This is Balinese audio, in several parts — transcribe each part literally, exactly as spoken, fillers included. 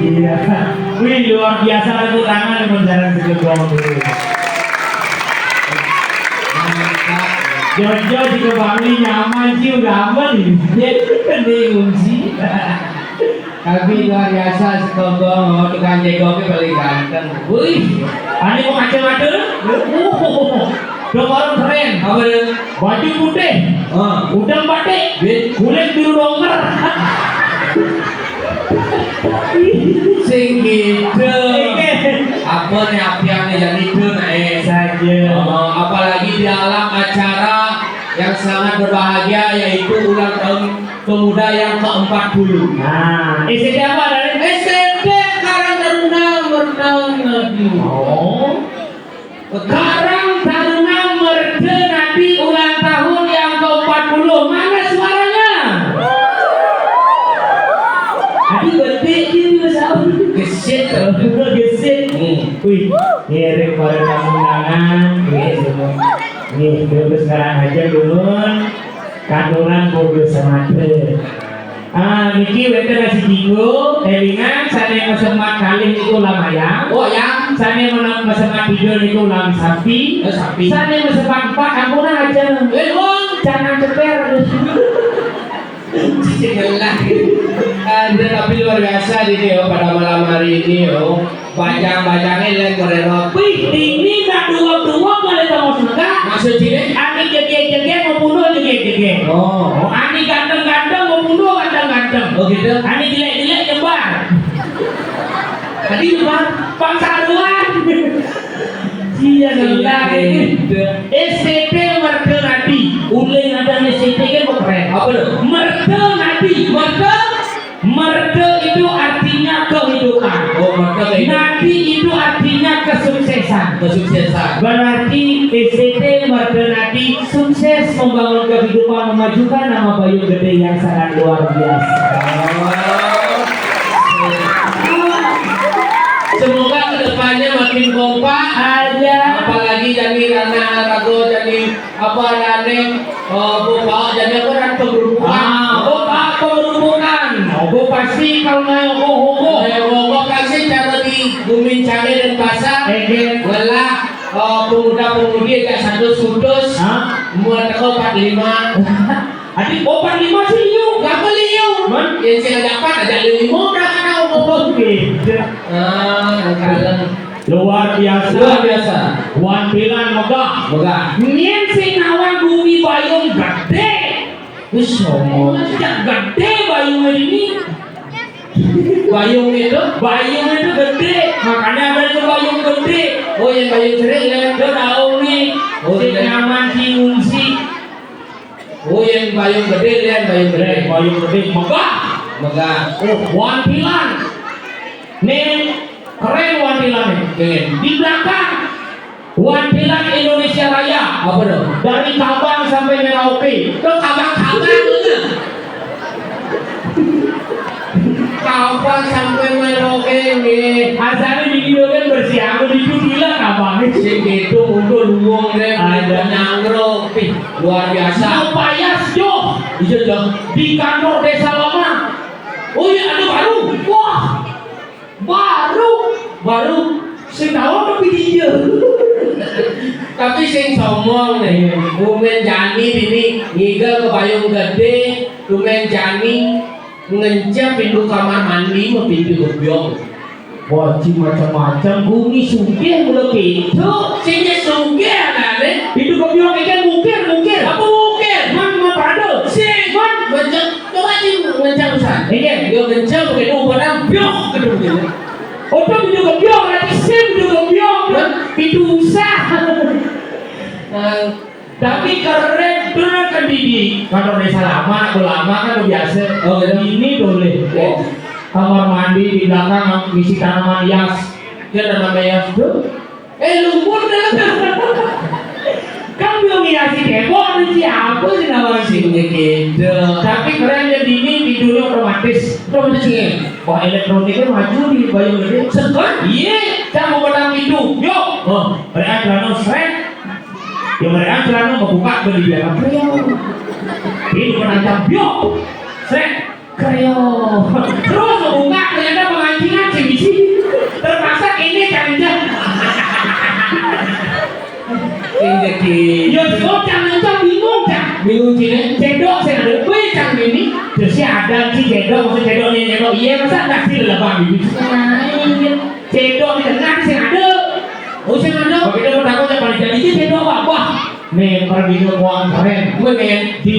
Iya. Wih, luar biasa, tepuk tangan untuk Jaran Segegong. Jojo juga Bang Li nyaman sih, udah aman ini. Jadi kan bingung sih. Tapi luar biasa, Segegong, oh, tukang jegongnya paling ganteng. Wih, ane mau kacamata? Dong orang keren. Apa dia? Baju putih. Ah. Udang batik. Wih. Kulit biru dongker. Sing gitu. Apa nih apiannya jadi itu, nah, eh. Saja. Oh, apalagi di dalam acara yang sangat berbahagia, yaitu ulang tahun pemuda yang keempat puluh. Nah, S D apa, Dani? S D Karang Taruna Merdeka. Oh. Karang Taruna Merdeka Nadi ulang tahun yang keempat puluh. Mana suaranya? Aduh, gede gitu, Mas. Gesit. Gesit. Hmm. Wih, ngiring para tamu undangan. Nih, semua. Nih, terus sekarang aja dulu. Katuran bodo semate. Ah, niki wénten nasi jinggo, élingan sané mesemat kalih niku lam ayam. Oh, ayam. Sané mena-, mesemat tiga niku lam sapi. Eh, sapi. Sané mesemat empat, ampun aja. Eh, wong. Jangan ceper. Cicing lelah. Ada tapi luar biasa di, ya, pada malam hari ini, yo. Bajang-bajangnya lain mererot. Wih, ini tak dua-dua boleh tongos mega. Maksud ini? Ani jegek-jegek, mau bunuh jegek-jegek. Oh. Oh, ani ganteng-ganteng, mau bunuh ganteng-ganteng. Oh, gitu? Ani jelek-jelek, nyebar. Tadi nyebar? Pangsaruan. Iya, iya, iya. S T T Merta Nadi. Uling ada S T T kan kok keren. Apa tuh? Merta Nadi. Merta Merta itu artinya kehidupan. Oh, merta kehidupan. Nadi itu artinya kesuksesan. Kesuksesan. Berarti S T T Merta Nadi sukses membangun kehidupan, memajukan nama Bayung Gede yang sangat luar biasa. Oh. Semoga kedepannya makin kompak. Aja. Apalagi jadi Rana Rago jadi apa, Rane, eh, Bu Pak, jadi apa, dan penggerubukan. Ah, Bu Pak, penggerubukan. Oh, Bu pasti kalau naik ogoh-ogoh. Naik ogoh pasti cara di Gumincangé dan pasar. Ege. Welah, eh, pemuda-pemudi ajak satu sutus. Hah? Muat teko empat lima. Adi, oh, empat lima sih liu. Berapa liu? Man? Yang sing ada empat, ada lima, udah kan, oh, oh, beda. Ah, kaleng. Luar biasa. Luar biasa. Wantilan megah. Megah. Nyén sing nawang Gumi Bayung Gedé. Wis sombong. Gedé Bayung ini. Bayung itu? Bayung itu gedé. Makanya ada itu Bayung Gedé. Oh, yang Bayung Cerik, ya. Itu tahu nih. Oh, sing iya. Nyaman, sing ngungsi. Oh, yang Bayung Gedé, ya, Bayung Gedé. Bayung Gedé megah. Megah. Oh, wantilan. Nih, keren wantilan nih. Keren. Di belakang, wantilan Indonesia Raya. Apa dong? Dari Kabang sampai Merauke. Tuh, Kabang-Kabang tuh. Kabang sampai Merauke, nggih. Asale di Indo kan bersih, aku di Judila Kabang. Sing gitu, mundur luwung deh, ada nyangro. Ih, luar biasa. Upaya sejauh. Iya, Jang. Di kantor desa lama. Oh iya, ada baru. Wah, baru, baru. Sing tahu tapi dia. Tapi sing sombong nih, Umen Jani ini ngigel ke Bayung Gedé, Umen Jani ngencep pintu kamar mandi, mau pintu gebyong. Wah, ci macem-macem, gumi sugih mula kéto. Sing sugih anané. Itu kebyong ikan mukir, mukir. Apa mukir? Man, man parado. Sing. Man, menceng. Coba ci menceng pisan. Iya. Yo menceng kéto, padahal byok kéto. Oto itu kebyong, nanti sim itu kebyong. Hah? Itu usah. Nah, tapi keren tuh kan di, di kantor desa lama, aku lama kan udah biasa. Oh, gitu. Ini boleh. Oh. Kamar mandi di belakang ngisi tanaman hias. Dia ada nama hias tuh. Eh, lumpur dah. Kan belum hiasi tembok, ada siapa sih nama sih? Sini gitu. Tapi keren ya, dini tidurnya otomatis. Otomatis nih. Wah, elektroniknya maju di Bayung Gedé. Sekarang? Iya, cang mau petang itu. Yuk. Oh, mereka celana srek. Ya mereka celana mau buka beli dia kan. Ini bukan ancam. Yuk. Srek. Kreo. Terus mau buka, ternyata pemancingan sih bisi. Terpaksa ini cang. Sing jadi. Yo, yo, cang, cang bingung, cang. Bingung, cine. Cedok sing ada. Kowe cang ini. Terus si ada si cedok, maksud cedok nih, cedok. Iya, masa nggak sih lelebang gitu? Nah, iya. Cedok di tengah sing ada. Oh, sing ada. Begitu mau takut yang paling jadi si cedok apa? Wah, nih, pergi ke uang keren. Gue nih. Di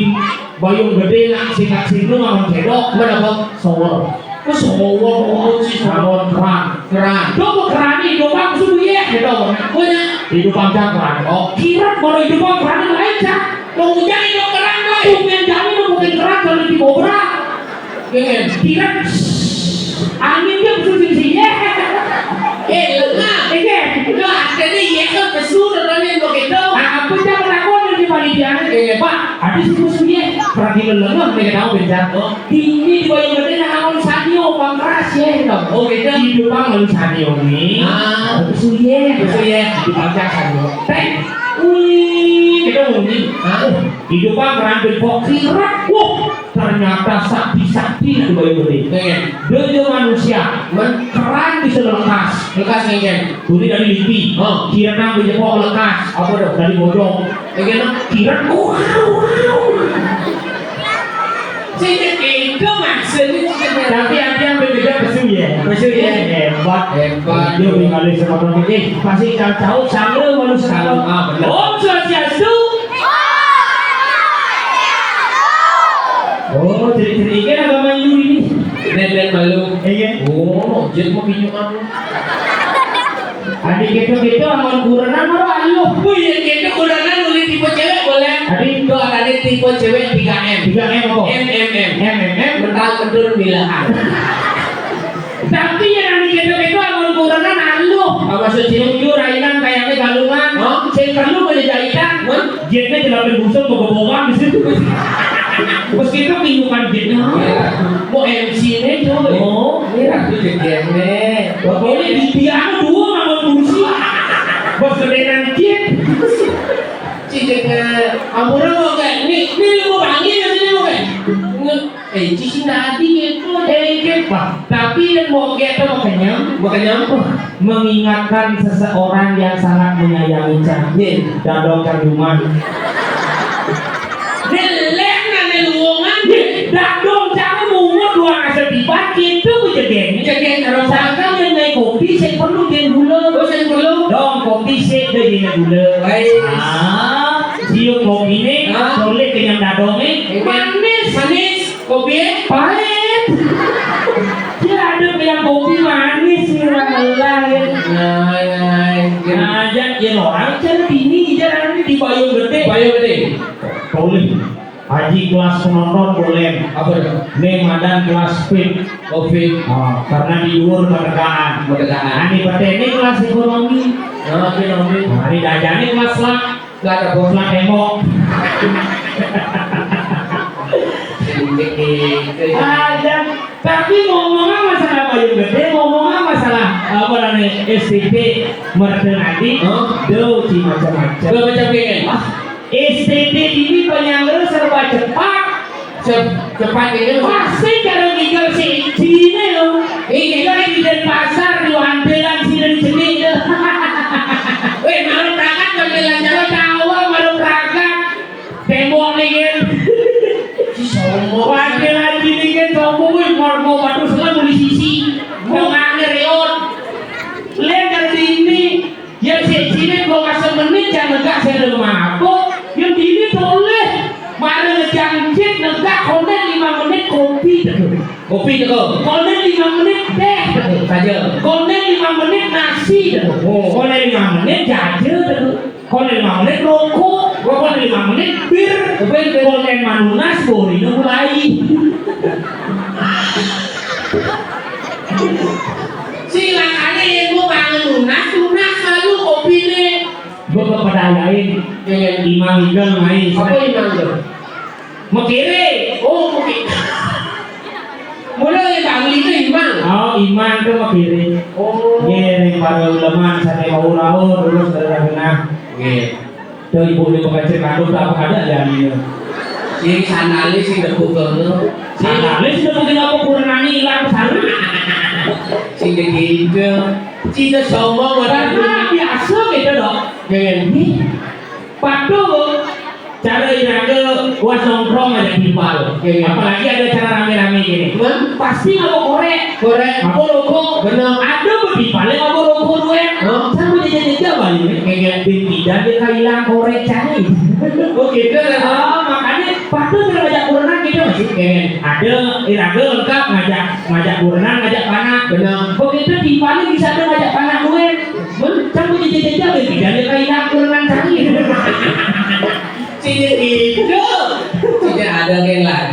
Bayung Gedé nak sikat sinu amun cedok. Kenapa? Sower. Wis sower, oh, si sower keran. Keran. Dok, keran iki, dok, aku subuh ya. Gitu, pokoknya. Hidup panjang keran. Oh, kirep kalau hidup keran lain, Cak. Mau hujan hidup keran, lain. Tumben jani, dok, bukan keran, kalau di kobra. Pengen. Kirep. Angin dia betul sini, ya. Eh, lengah. Iya. Lah, jadi iya kan pesu, namanya begitu. Ah, aku jangan aku ada di panitia. Eh, Pak, ada si pesu, ya. Pergi lengah, mereka tahu, beda. Oh. Ini di Bayung Gedé nah, amun sanyo, pang keras ya, gitu. Oh, beda. Hidupan lalu sanyo nih. Ah. Suye. Suye. Dipajak sanyo. Teh. Wih, kita ngomongin. Hah? Hidupan kerambin kok kirek. Wah, ternyata sakti-sakti di Bayung Gedé. Pengen. Dia manusia. Men? Keran bisa lekas. Lekas, pengen. Tuli dari lipi. Oh. Kira nang bisa kok lekas. Apa tuh? Dari bojong. Pengen. Kira. Wow. Sing itu maksudnya. Tapi ada yang berbeda pesu ya. Pesu ya. Hebat. Hebat. Yo, tinggal sama teman. Eh, pasti tahu-tahu sama manusia. Ah, benar. Om Swastiastu. Oh, jadi cerita agama Hindu ini. Nenek malu. Iya. Oh, jadi mau pinjam apa? Adi gitu-gitu amun kurenan ora aluh. Oh iya, gitu kurenan boleh tipe cewek boleh. Adi? Itu ada tipe cewek tiga M. Tiga M apa? M M M. M M M. Mental, mendur, milahan. Tapi yang adi gitu-gitu amun kurenan aluh. Apa maksudnya? Jujur, rainan kayaknya galungan. Hah? Sing perlu boleh jahitan. Hah? Jitnya jelapin busung, mau kebohongan di situ. Meskipun bingungan jitnya. Iya. Mau M C ini tuh. Oh, iya. Itu jadiannya. Pokoknya di tiang dua sama kursi. Bos gedean jit. Cideknya. Ampura mau kayak, ini, ini lu mau panggil nggak sini mau kayak? Nge-, eh, cici tadi gitu. Eh, gitu, Pak. Tapi yang mau kayak tuh mau kenyang. Mau kenyang? Mengingatkan seseorang yang sangat menyayangi cang. Yen. Dadong cang Juman. Nelek nane luwungan. Yen, dadong cang mungut doang asa tibat, gitu ku jegeng. Jegeng karo sangkal yen naik kopi, sing perlu yen gula. Oh, sing perlu. Dong, kopi sik deh yen gula. Baik. Ah, siup kopi nih, ah, solid kenyang dadong nih. Manis. Manis. Kopi pahit. Dia ada yang kopi manis, murah melah ya. Nah, nah, nah. Nah, ya, ya orang cara bini, dia di Bayung Gedé. Bayung Gedé. Boleh. Haji kelas penonton boleh. Apa tuh? Nih madan kelas fit. Oh, fit. Oh, karena di luar merdekaan. Merdekaan. Nah, di petani kelas ekonomi. Nah, ekonomi. Nah, di dajane kelas lah. Lah ada bos lah tembok. Ada. Tapi ngomongnya masalah Bayung Gedé, ngomongnya masalah apa namanya S T P Merdenadi. Hah? Do ci macam-macam. Gak macam kayak. Ah, S T P ini penyangga serba cepat. Cep-, cepat ini. Pasti cara mikir si Cina lo. Iya. Mikir di Denpasar, di Wantelan, sini di sini. Weh, malu berangkat, Wantelan jalan. Tawa, malu berangkat. Tembok nih kan. Si sombong. Wantelan sini kan sombong, weh, mau, mau batu selam, mau di sisi. Mau ngange reot. Sijine dua belas menit jang negak sing lho mabuk, yang dini toleh. Mari ngejang cit negak konen lima menit kopi teko. Kopi teko. Konen lima menit teh teko. Saja. Konen lima menit nasi teko. Oh. Konen lima menit jaja teko. Konen lima menit rokok. Konen lima menit bir. Bir, bir. Konen manunas borine mulai. Silakan yang mau bangun lunas, lunas lalu kopi nih. Gua kepedayain dengan Imang Igal main. Apa Imang tuh? Mekire. Oh, mekire. Mulai Bang itu Imang. Oh, Imang tuh mekire. Oh. Nggih, ning para ulama sate mau rawuh terus terus genah. Nggih. Tuh ibu ini pengajar kandung tuh apa ada ya dia. Sing sandale sing debu kono. Sandale sing debu kenapa kurang ilang sana. Sing debu. Sing sombong ora. Karena biasa gitu dong. Dengan ini. Patuh. Cara iraga was nongkrong ada timpal. Iya, iya. Apalagi ada acara rame-rame gini. Hah? Pasti ngabuk korek. Korek. Ngabuk rokok. Bener. Ada betimpalnya ngabuk rokok duet. Hah? Sama jajan-jajan balik. Iya, iya. Pimpinan dia kayak hilang korek cari. Oh gitu ya. Oh, makanya patuh kalau ngajak kurenan gitu masih. Iya, iya. Ada iraga lengkap ngajak ngajak kurenan ngajak panak. Bener. Begitu timpalnya bisa ada ngajak panak duet. Bener. Sama jajan-jajan pimpinan dia kayak hilang kurenan cari. Sini itu. Sini ada yang lain.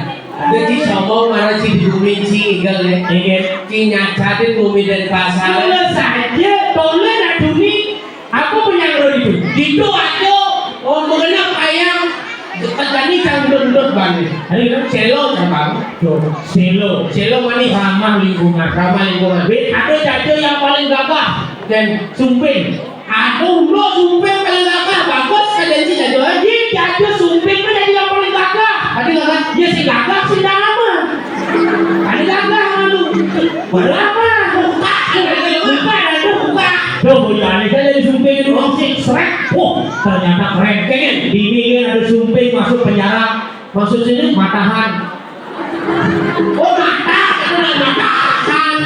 Jadi sombong mana si di bumi si Igal ya. Iya. Si nyacatin bumi dan pasar. Kalau saja tolong aduni aku menyangkut itu. Itu aja. Oh, mengenal ayam. Dekat tadi cangdut-dut bani. Hari kan selo cabang. Tuh, selo. Selo manis. Ramah lingkungan. Ramah lingkungan. Be, ada jaja yang paling gagah dan sumping. Aduh, lo sumping paling gagah, bagus, kadencing aja. Anjing, jaja sumping mah jadi yang paling gagah. Ada gagah? Ya si gagah si nama. Ada gagah lu. Berapa? Buka, buka, buka. Tuh, punya aneh kan jadi sumping itu sih, srek. Wah, ternyata keren. Kayaknya di ini kan ada sumping masuk penjara. Maksud sini matahan. Oh, mata, itu namanya matahan.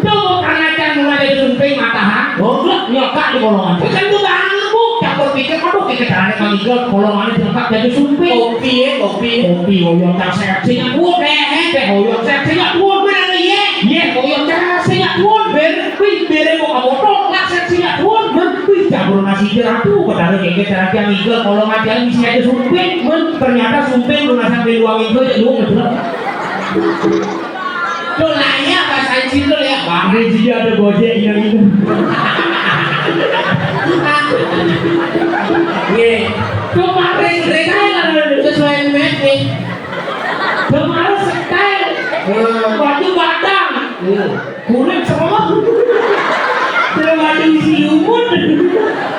Tuh, karena kan mulai dari sumping matahan. Oh, nyokak di kolongan. Kan tuh banget, Bu. Campur pikir, aduh, pikir caranya kami ke kolongan itu lengkap jadi sumping. Kopi ya, kopi. Kopi, oyong tak sehat, sing kuat deh. Teh oyong sehat, sing kuat. Mana nih, ye? Ye, oyong tak sehat, kuat. Ber, wih, bere mau kamu tolak, sehat, sing kuat. Men, wih, campur nasi jeratu, padahal kayak gitu, cara yang iga, kolongan yang isi aja sumping. Men, ternyata sumping lunasan di luar minggu aja, lu nggak jelas. Tuh nanya bahasa Inggris tuh ya, Bang. Ini juga ada Gojek yang itu. Nggih. Kemarin style sesuai med nih. Kemarin style. Hmm. Baju badang. Hmm. Kulit semua. Belum ada isi lumut.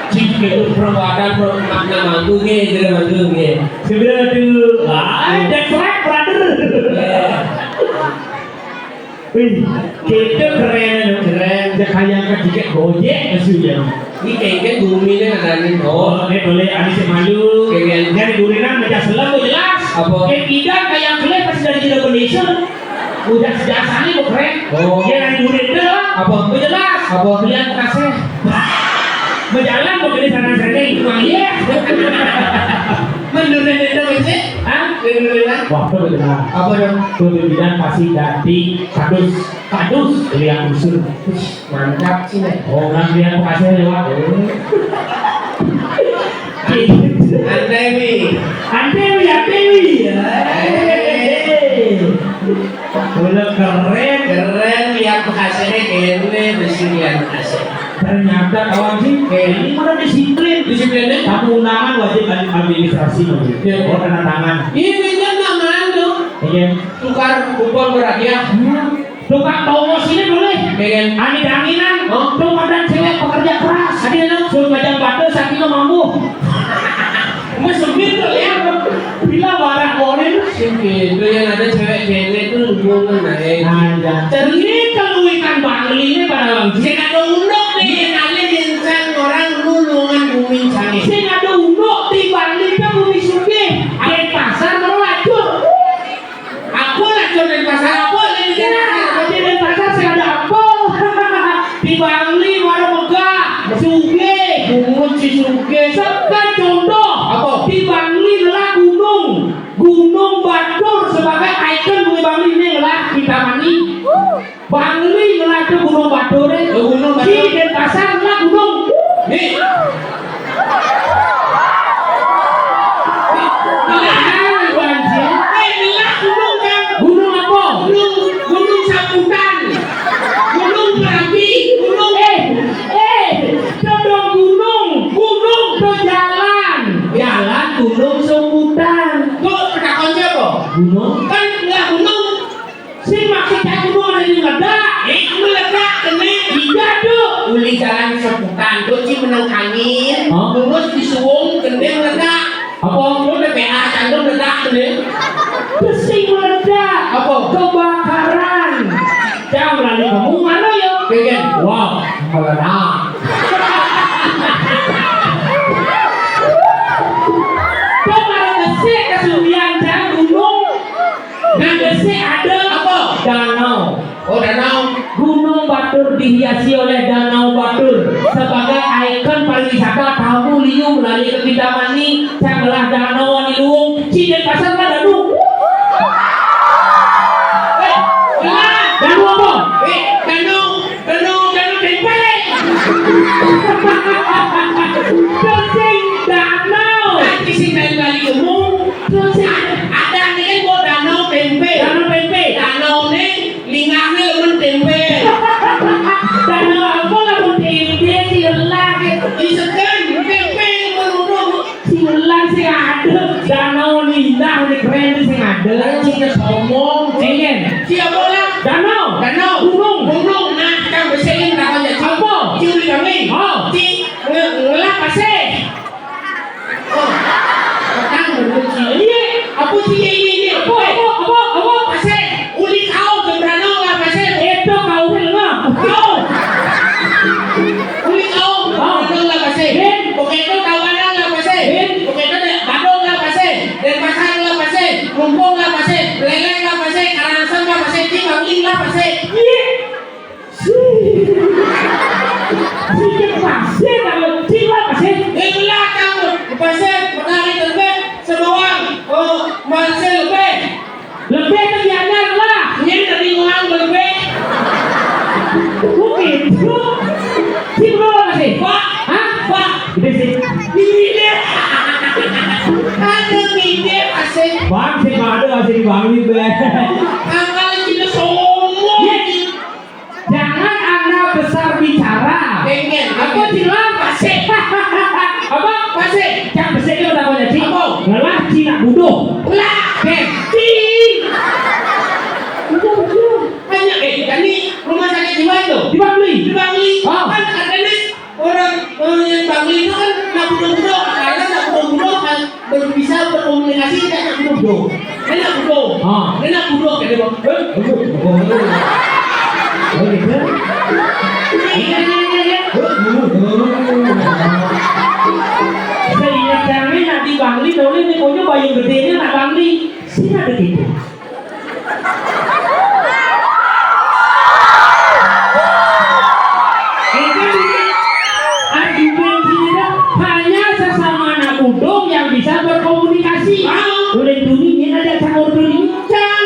Cik itu perbuatan makna manggung nggih, gitu manggung nggih. Sebelah tuh. Ah, that's right, brother. Wih, kita keren, keren. Ya kayak ketiga Gojek maksudnya. Ini kayaknya bumi nih ada nih. Oh, ini boleh ada si malu. Keren. Dia di durinan macam selam, oh, jelas. Apa? Kayak tidak kayak kelih pasti dari Cirebon Nation. Udah sejasannya mau keren. Oh. Dia dari durin dah. Apa? Oh, jelas. Apa? Lihat kasih. Berjalan mau dari sana sana itu mah iya. Menurun itu masih? Hah? Menurun. Wah, betul. Apa dong? Kemudian pasti dari kadus. Kadus, lihat usul. Mantap sih, nih. Oh, kan dia kasih lewat. Antewi. Antewi, Antewi. Hei. Udah keren. Keren, lihat bekasnya keren, besi lihat bekasnya. Ternyata kawan sih, kayak ini mana disiplin. Disiplinnya? Tamu undangan wajib ad-, administrasi, Bang. Iya. Oh, tanda tangan. Ini kan nggak malu. Iya. Tukar kupon berhadiah. Hmm. Tukang tongos ini boleh. Pengen. Angin-anginan. Oh. Tuh ada cewek pekerja keras. Ada yang suruh majang batu sakit lo mampu. Mas sempit tuh ya. Bila warak morin. Sempit. Itu yang ada cewek cewek itu hubungan naik. Ada. Cerita lu ikan Bangli ini pada langsung. Sing ada unduk nih, yang ada yang sang orang nulungan bumi cangin. Sing ada unduk di Bangli itu bumi sugih. Ada pasar mau lacur. Apa lah, Jon, Denpasar apa? Iya, di Denpasar sing ada apa? Di Bangli baru megah, sugih, bungut Si sugih. Sekan contoh. Apa? Di Bangli ngelah gunung. Gunung Batur sebagai ikon di Bangli ini ngelah Kintamani. Bangli ngelah tu Gunung Batur, eh. Oh, Gunung Batur. Di Denpasar ngelah gunung. Nih. Ngelah gunung, anjing. Eh, ngelah gunung, Kang. Gunung apa? Gunung, Gunung Sambutan. Gunung Merapi, gunung. Eh, eh, to dong gunung, gunung to jalan. Jalan Gunung Sambutan. Kok petakon siapa? Gunung. Kan ngelah gunung. Sing maksud saya gunung ada di meledak. Eh, meledak kene. Iya, Duk. Uli jalan Sambutan, Duk, ci meneng angin. Hah? Terus disuung kene meledak. Apa? Lu udah P A, candu meledak kene. Besi meledak. Apa? Kebakaran. Jangan berani ngomong, mana ya? Pengen. Wow, meledak. Kok malah besi kesulian, jangan gunung. Nah, besi ada apa? Danau. Oh, danau. Gunung Batur dihiasi oleh Danau Batur sebagai ikon pariwisata tamu liu melalui ke Kintamani, canglah danau anu luung, ci Denpasar lah danu. Eh, lah. Danu apa? Eh, danu, danu, danu tempe. Terus sing danau. Nanti sing lain kali kamu. Terus sing ada nih kan buat danau tempe. Danau tempe. Danau nih Lingahne lemen tempe. Danau apa lamun tempe, si lelah, eh? Iseken tempe lemen udung. Si lelah, si adem. Danau Lindah ni keren, si adem. Cina somong. Cingen. Siapa lah? Danau. Danau. Gunung. Gunung. Nah, kita besehin tangannya. Apa? Cium di kami. Oh. Ci nge- ngelah pasir. Oh, petang dulu, Ci. Iya. Apa, Ci? Iya, iya, iya. Apa, apa, apa, apa? Pasir. Uli kau, Jembrano lah, pasir. Itu kau, film apa? Kau. Uli kau, Jembrano lah, pasir. Bin. Pokoknya itu Tawanan lah, pasir. Bin. Pokoknya itu De- Badung lah, pasir. Denpasar lah, pasir. Lumpung lah, pasir. Leleng lah, pasir. Karangasem lah, pasir. Cibangli lah, pasir. Iya. Sih. Sih, pasir, kalau cila pasir. Di belakang, pasir, matahari terbit, semua, oh, masih lebih. Lebih tu biarnya lah. Ini tadi orang lebih. Bukan itu. Si belum apa sih? Pak. Hah? Pak. Gede sih. Ini dia. Ada gede, pasir. Bang, si ada masih di Bangli, be. Angkal kita sombong. Iya. Jangan Anda besar bicara. Pengen. Apa sih lah? Pasir. Apa? Pasir. Cak besar itu namanya, Ci. Apa? Ngelah Cina bodoh. Lah, Ken. Ci. Udah, udah. Hanya, eh, kan ini rumah sakit jiwa itu. Di Bangli. Di Bangli. Oh. Kan ada nih orang, orang yang Bangli itu kan nak bodoh-bodoh. Karena nak bodoh-bodoh kan ber- bisa berkomunikasi dengan anak bodoh. Anak bodoh. Ah. Anak bodoh kayak dia, "Eh, bodoh, bodoh, bodoh." Oh, gitu. Iya, iya, iya, iya. Seingat kami, nak di Bangli, dulu ini punya bayi gedenya nak Bangli. Sini ada gitu. Itu argumen kita hanya sesama anak budong yang bisa berkomunikasi. Ah. Udah dunia ini ada campur dunia. Cang.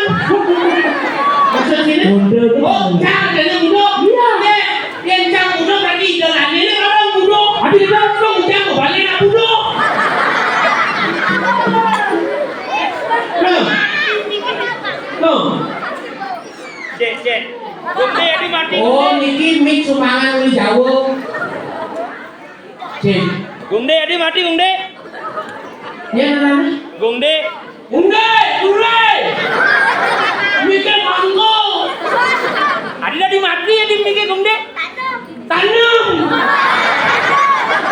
Maksud sini? Udah, udah. Oh, cang, ada yang budong. Iya. Eh, yang cang budong berarti idolannya ini orang budong. Ada yang budong, cang balik anak budong. Loh. Loh. Cek, cek. Gungde, adi mati, oh, Gungde. Niki mic sumbangan uli jauh. Cek. Gungde, adi mati, Gungde. Ya, namanya? Gungde. Gungde, Gungde. Mikir mangko. Adi tadi mati, adi mikir Gungde. Tanem.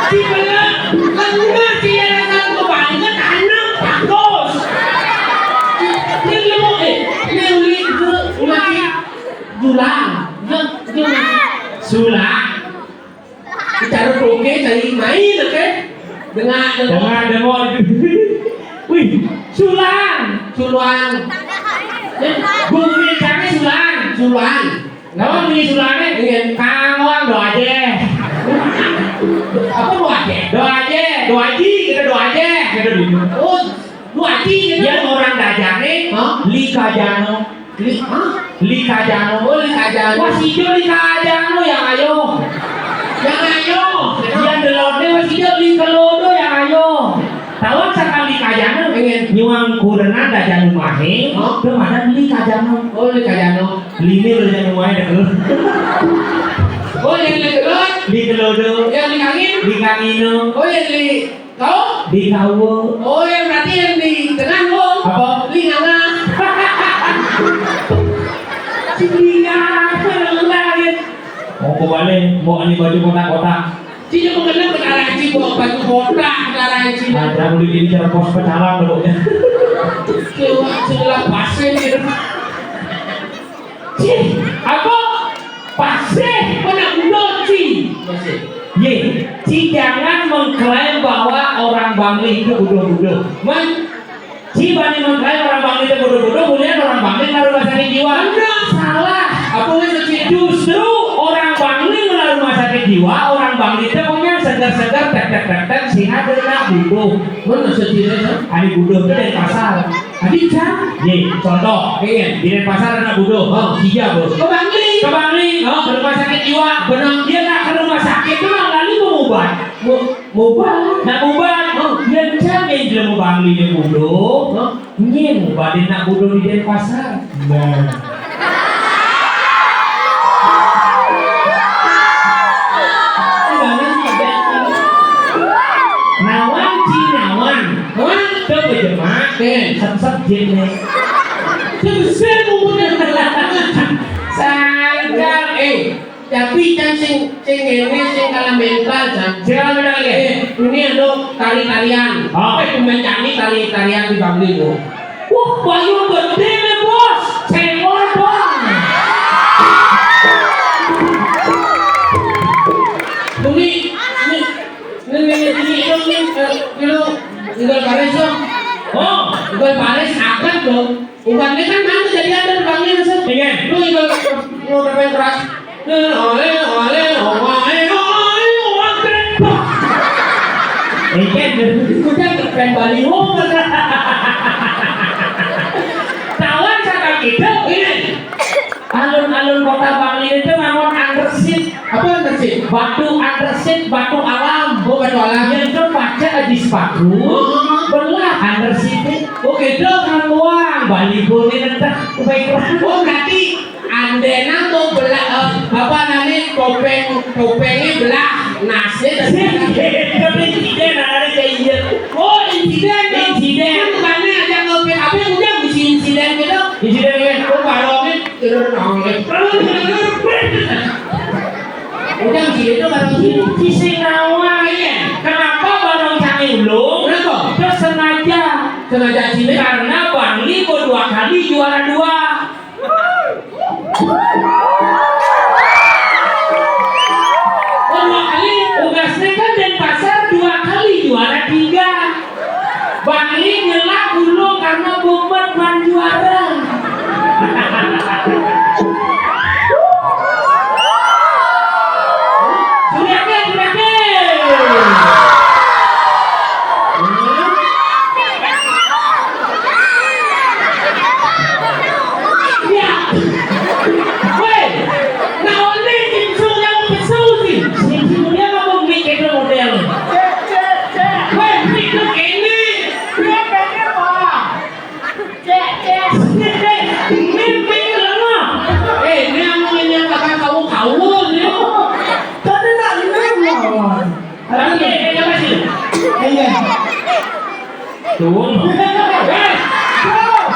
Si bela, lengah si yayasan kebanyakan tanem, bagus. Ini mau, eh, ini uli, uli, Sulang. Sulang. Bicara oke, cari main, oke? Dengar, dengar. Dengar, dengar. Wih, Sulang. Sulang. Ya, bumi kami Sulang. Sulang. Nama bunyi Sulangnya? Iya. Kang Wang doa aja. Apa doa aja? Doa Oh, lu aji gitu. Yén orang dajané, hah? Li Kajano. Li, hah? Li Kajano. Oh, Li Kajano. Wah, si Jo Li Kajano yang ayo. Yang ayo. Yang delodé wah si Jo Li Kelodo yang ayo. Tawang sakali Kajano, ingin nyuang kurenan dajan umahé, hah? Tuh mana Li Kajano. Oh, Li Kajano. Liné lo dajan umahé dah. Oh, yang Li Kelodo. Li Kelodo. Yang Li Kangin. Li Kangino. Oh, yang Li Kau? Di Kawo. Oh, yang berarti yang di tengah, Wo. Apa? Lingana. Lingana, lengah, ya. Mau ke balik, mau ini baju kotak-kotak. Sini mau kena petara Haji, bawa baju kotak, petara Haji. Ada boleh jadi cara pos pecalang, pokoknya. Coba, sebelah pasir, gitu. Cih, apa? Pasih, mana budoh, Ci? Pasih. Yé, Ci jangan mengklaim bahwa orang Bangli itu budoh-budoh. Man, Ci bani mengklaim orang Bangli itu budoh-budoh, kemudian orang Bangli kena rumah sakit jiwa. Benar. Salah. Apa maksud Ci? Justru orang Bangli kena rumah sakit jiwa, orang Bangli itu punya seger-seger, tek-tek-tek-tek, sehingga dia kena budoh. Mana maksud Ci, ya? Ari budoh itu dari pasar. Tadi jam? Yé, contoh, ingin di Denpasar anak budoh, oh, tiga bos. Ke Bangli. Ke Bangli, oh, ke rumah sakit jiwa. Benar. Dia nak ke rumah sakit tu nak lali mau ubat. Mau, mau ubat. Nak ubat, oh, dia jam yang dia mau Bangli dia budoh. Oh. Nyé mau ubat dia nak budoh di Denpasar. Nah. Nawan, Ci, nawan. Nawan. Tuh, berjemaah. Eh. Sep-sep jin nih. Sep-sep umurnya. Sangkal, eh. Tapi kan sing, sing ini, sing kalah mental, Cang. Sing kalah mental, ya? Eh, ini ada tari-tarian. Ah. Eh, pemain kami tari-tarian di Bangli, Bu. Wah, payung gedé nih, Bos. Céngol dong. Bumi, ini, ini, ini, ini, ini, eh, ini, tinggal baris dong. Oh, tinggal baris, akan dong. Ubannya kan nanti jadi ada di Bangli, Mas. Iya. Lu tinggal mau bermain keras. Olé, olé, olé, olé, olé. Iki udah keren baliho. Tawan sakit itu, ini. Alun-alun kota Bangli itu ngangon andesit. Apa andesit? Batu andesit, batu alam. Oh, batu alam. Yang itu pakai aji sepatu, oh, belah andesit. Oh, gitu. Kamuang, baliho ini entah, baiklah. Oh, berarti Andéna mau belah, eh, apa namanya, topéng, topéngnya belah, nasnya dari belah. Tapi insiden, ada kayak iya. Oh, insiden, ya? Insiden. Kan bukannya aja ngopéng, apa yang udah bisi insiden gitu? Insiden, ya? Oh, barongnya, turun, nongol. Udah bisi itu barong sini. Bisi nawa, iya. Kenapa barong kami ulung? Kenapa? Terus sengaja. Sengaja sini? Karena Bangli mau dua kali juara dua. Oh, dua kali. Tugasnya kan Denpasar dua kali juara tiga. Bangli ngelak dulu karena bombet man juara. Suriake, suriake. Ya. Woi, nah, ini tim Surya mau pesu sih. Si Surya mau mikir model. Woi, mikir ini. Dia pengen apa? Cek, cek. Mimpi lama. Eh, ini yang mau nanya kakak kau, kau nih. Tadi nak ini lawan. Tapi, eh, apa sih? Iya. Tuh. Eh,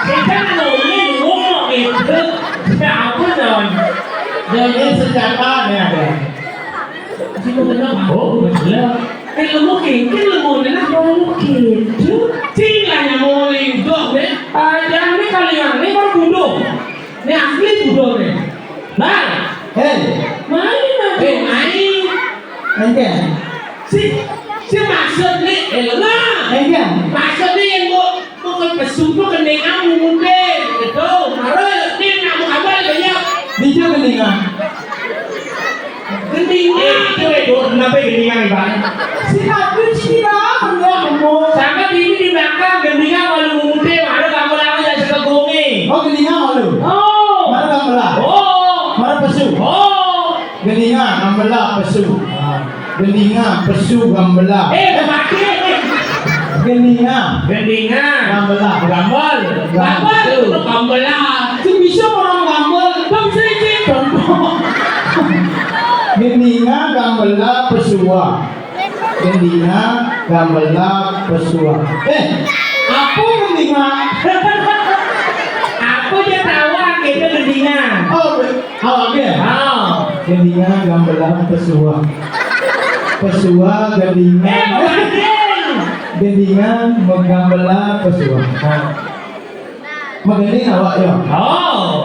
kita ngomongin ngomong itu. Siapa, Don? Jadi senjata nih ada. Sino kenal? Oh, bener. Ilmu kengken, ilmu nena. Ilmu kengken. Cing lah nyamolin, dok, deh. Jangan nih kalian, ini baru budoh. Ini asli budoh, deh. Bang. Hei. Main, Bang. Hei, main. Ente. Si, si maksud nih, eh, lah. Ente. Maksud nih yang mau Pokok pesu tu keningan munde, gitu. Mara ni nak mengabal banyak. Dija keningan. Keningan. Eh, itu, eh, dok, kenapa keningan ni, Bang? Si Nabi cerita, benda kamu. Sama ini di Belakang gendingan malu mumute, mara gamelan jak sekegong e. Oh, gendingan malu. Oh. Mara gamelan. Oh. Mara pesu. Oh. Gendingan gamelan pesu. Ah. Gendingan pesu gamelan. Eh, mati. Gendingan. Gendingan. Gamelan. Gambel. Gambel. Gambel. Itu gamelan. Sing bisa orang gambel. Kan bisa izin. Contoh. Gendingan gamelan pesua. Gendingan gamelan pesua. Eh, apa gendingan? Apa dia tahu kita gendingan? Oh, oh, oke. Ah. Gendingan gamelan pesua. Pesua gendingan. Eh, bukan. Gendingan menggamelan pesua. Nah. Magending awak, yo. Oh.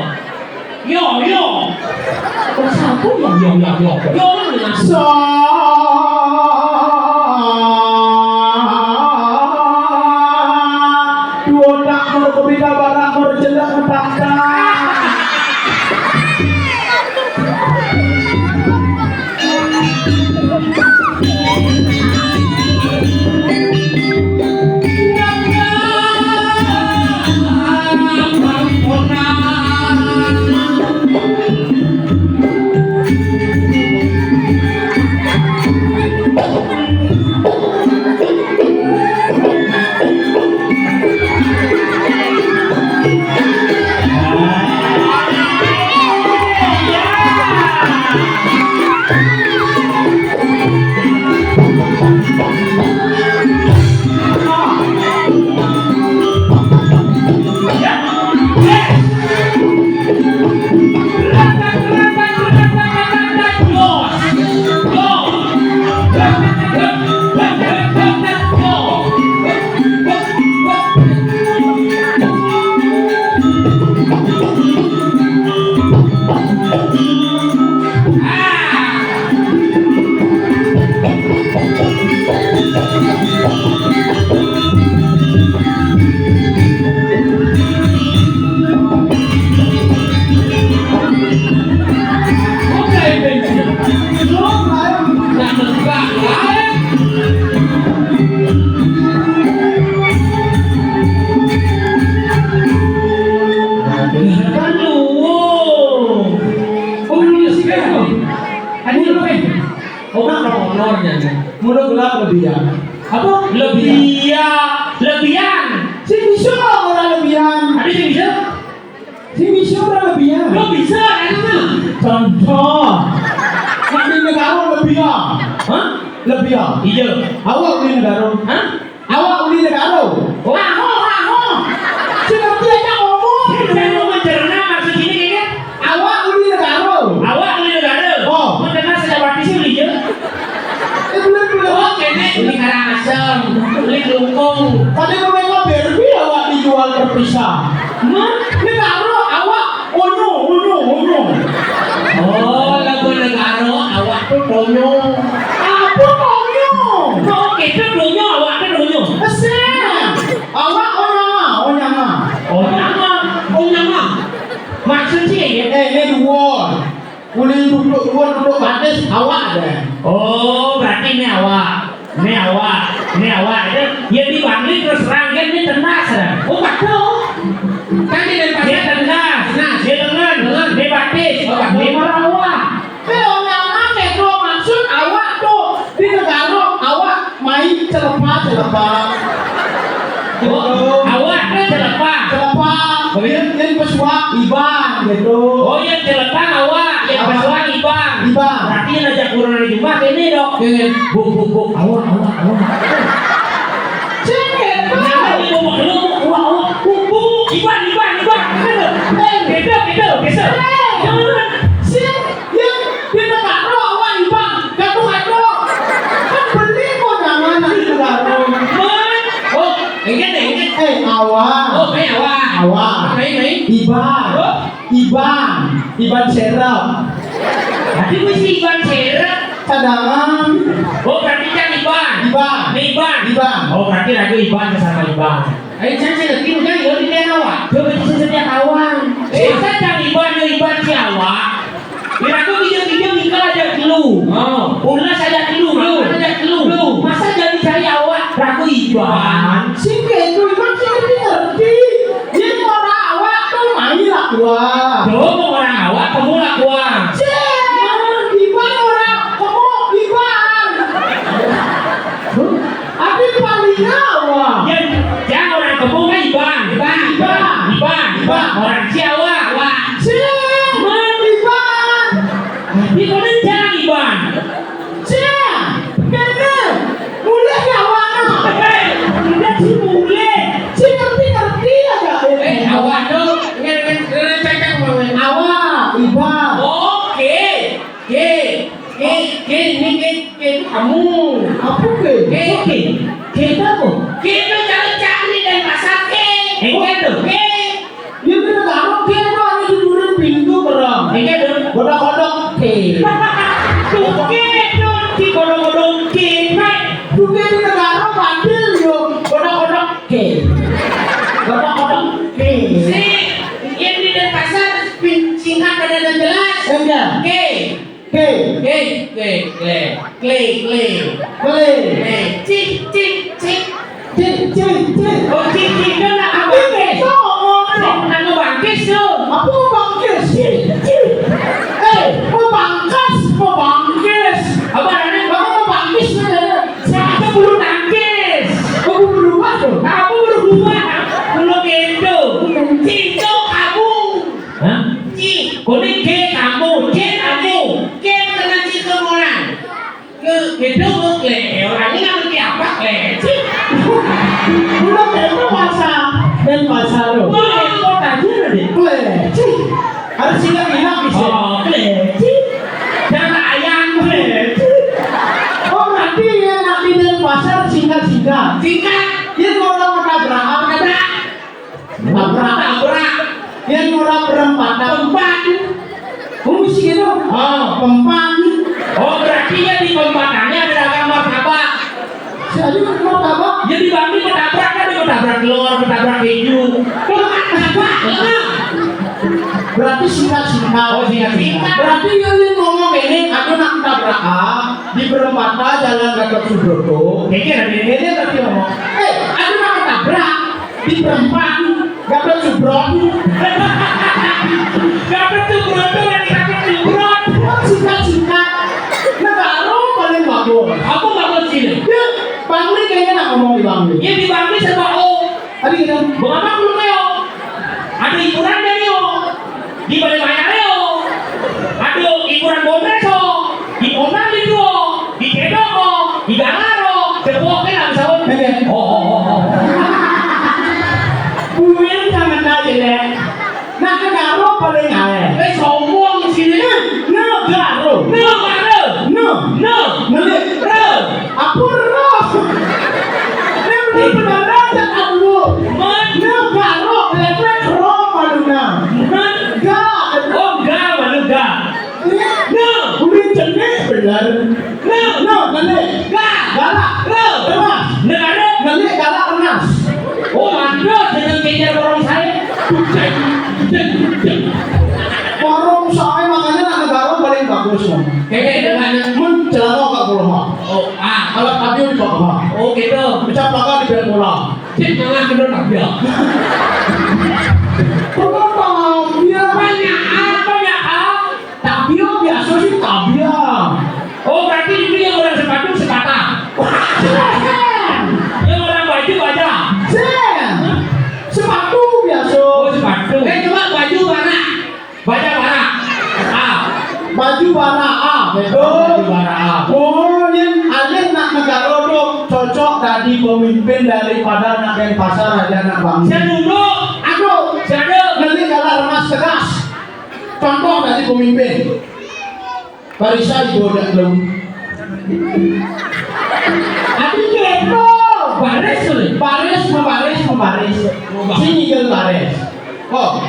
Yo, yo. Kok sapa yo? Yo, yo, yo. Yo, lu dengar. Sa-, dua tak merkebita barang merjelek ngetak-tak. Kan luwung. Oh, iya sih, kan. Kan luwung. Oh, kan honor ya. Ngono gelap lebih ya. Apa? Lebih ya. Lebihan. Sing bisa ora lebihan. Tapi sing bisa? Sing bisa ora lebihan. Lo bisa, kan, Mas? Contoh. Nek di negara lebih ya. Hah? Lebih ya. Iya. Awak di negara. Hah? Awak uli negara. Oh. Aho, aho. Sing ngerti aja ngomong. Saya mau mencerna maksud ini kayaknya. Awak uli negara. Awak uli negara. Oh. Mencerna sejak mati sih uli je. Eh, belum, belum. Oh, kene uli Karangasem, uli Klungkung. Tadi mereka Barbie awak dijual terpisah. Hah? Negara awak Onyo, onyo, onyo. Oh, lagu negara awak tu donyo. Apa donyo? Oh, kita donyo, awak tu donyo. Esek. Awak onyama, onyama. Onyama, onyama. Maksud sih, ya? Eh, ini dua. Uli duduk dua, duduk batis, awak deh. Oh, berarti ini awak. Ini awak, ini awak. Itu ya di Bangli terus terang kan ini tenas dah. Oh, betul. Kan di Denpasar. Dia tenas. Nah, dia lengan, lengan. Dia batis. Oh, batis. Dia merawat. Eh, orang anak itu maksud awak tuh di negara awak main celepah, celepah. Oh, awak kan celepah. Celepah. Oh, iya. Yang, yang pesuak Iban gitu. Oh, yang celepah awak, yang pesuak Iban. Iban. Berarti yang ajak kurang dari jumlah ini dok. Iya, iya. Buk, buk, buk, awak, awak, awak. Cengket. Jangan di bawah lu, awak, awak. Buk, buk, buk, Iban, Iban, Iban. Eh, beda, beda, beda. Eh. Jangan. Sing, yang di negara awak Iban, gaduh-gaduh. Kan beli kok nyaman di negara. Oh, ingat deh, ingat. Eh, awak. Oh, main awak. Awak. Main, main. Iban. Oh. Iban. Iban serep. Tadi mesti Iban serep. Cadangan. Oh, berarti kan Iban. Iban. Ini Iban. Iban. Oh, berarti lagu Iban sama Iban. Ayo, saya saya lagi kan, oh, di daerah awak. Coba di sini setiap awak. Eh, masa cang Iban, ya Iban si awak. Kira aku video-video nikah aja dulu. Oh. Ulas aja dulu, ulas aja dulu. Masa jadi cari awak, ragu Iban. Sing Kamu. Apa ke? Oke. Kita apa? Kita cari-cari di Denpasar ke. Enggak tuh. Ke. Ya, kita taruh ke itu ada di duri pintu, berang. Enggak tuh. Kodok-kodok ke. Tuh ke tuh, si kodok-kodok ke. Tuh ke di negara bandil, yo. Kodok-kodok ke. Kodok-kodok ke. Si, yang di Denpasar, singkat, padat, dan jelas. Enggak. Ke. Ke. Ke, ke, ke, ke, ke. Ke. Ke. Cik, cik, cik. Cik, cik, cik. Oh, cik, cik, kan nak Apa bangkis. Itu? Cik, nak bangkis tu. Apa bangkis? Cik, cik. Eh, mau bangkas, mau bangkis. Apa namanya? Kamu mau bangkis tu, ya? Siapa bulu tangkis? Oh, bulu apa tu? Apa bulu buah? Bulu kendo. Cik, tu kamu. Hah? Ci, kuning ke kamu, ke kamu, ke kena ci semua. Ke, ke dulu, le, orang ini ngerti apa, le, ci. Udah kayak apa masa dan masa lo. Wah, kok tadi udah deh. Le, ci. Harus ingat-ingat bisa. Oh, le, ci. Jangan ayam, le, ci. Oh, berarti ya nak di Denpasar singkat-singkat. Singkat. Dia kalau mau tabrakan. Ada. Tabrak, tabrak. Yang orang perempatan. Empat. Oh, mesti gitu. Oh. Empat. Oh, berarti ya di perempatannya ada dagang martabak. Jadi martabak. Ya di Bangli ketabrak kan, ada ketabrak telur, ketabrak keju. Ketabrak apa? Berarti singkat-singkat. Oh, singkat-singkat. Berarti yang ngomong ini, aku nak tabrak, ah, di perempatan Jalan Gatot Subroto. Kayaknya ada ini. Ini berarti ngomong, eh, aku nak tabrak. Di perempatan, Gatot Subroto. Gatot Subroto, yang Gatot Subroto. Singkat-singkat. Negara paling bagus. Apa bagus sini? Ya, Bangli kayaknya nak ngomong di Bangli. Ya, di Bangli serba O. Tadi kita. Bagaimana belum, Leo? Ada hiburan dari O. Di Balai Maya Leo. Aduh, hiburan Bondres O. Di Kondang itu O. Di Kedok O. Di Galar O. Jebok kan habis tahun. Iya. Oh, oh, oh, oh. Buin sama aja deh. Nah, ke Garo paling ae. Eh, sombong sini. Nah, Garo. Nah, Garo. Nah. Nah. Ngelik. Nah. Apa roh? Ini benar-benar tak tahu. Man. Negara, letrek ro, maluna. Man. Ga. Oh, ga, malu ga. Nah. Udah jenis benar. Nah. Nah, ngelik. Ga. Galak. Ro. Remas. Negara. Ngelik, galak, remas. Oh, ada dengan kejar orang saya. Warung saya makanya nak negara paling bagus, Om. Kayaknya dengan mun celana kak bola. Oh, ah. Kalau tabio di bawah. Oh, gitu. Pecah belakang di bawah bola. Cik, malah kena tabia. Kenapa tabia? Banyak ah, banyak ah. Tabia biasa sih tabia. Oh, berarti itu yang orang sepatu sepatah. Sen. Yang orang baju baja. Sen. Sepatu biasa. Oh, sepatu. Eh, coba baju mana? Baca bara. A. Baju bara A, betul. Baju bara A. Oh, yang alih nak negara tu cocok jadi pemimpin daripada nak Denpasar aja nak bangsa. Saya duduk. Aduh. Saya ada. Nanti kalau remas tegas. Contoh dari pemimpin. Barisa ibu dak belum. Adi kepo. Baris tu. Baris, membaris, membaris. Sini jual baris. Oh.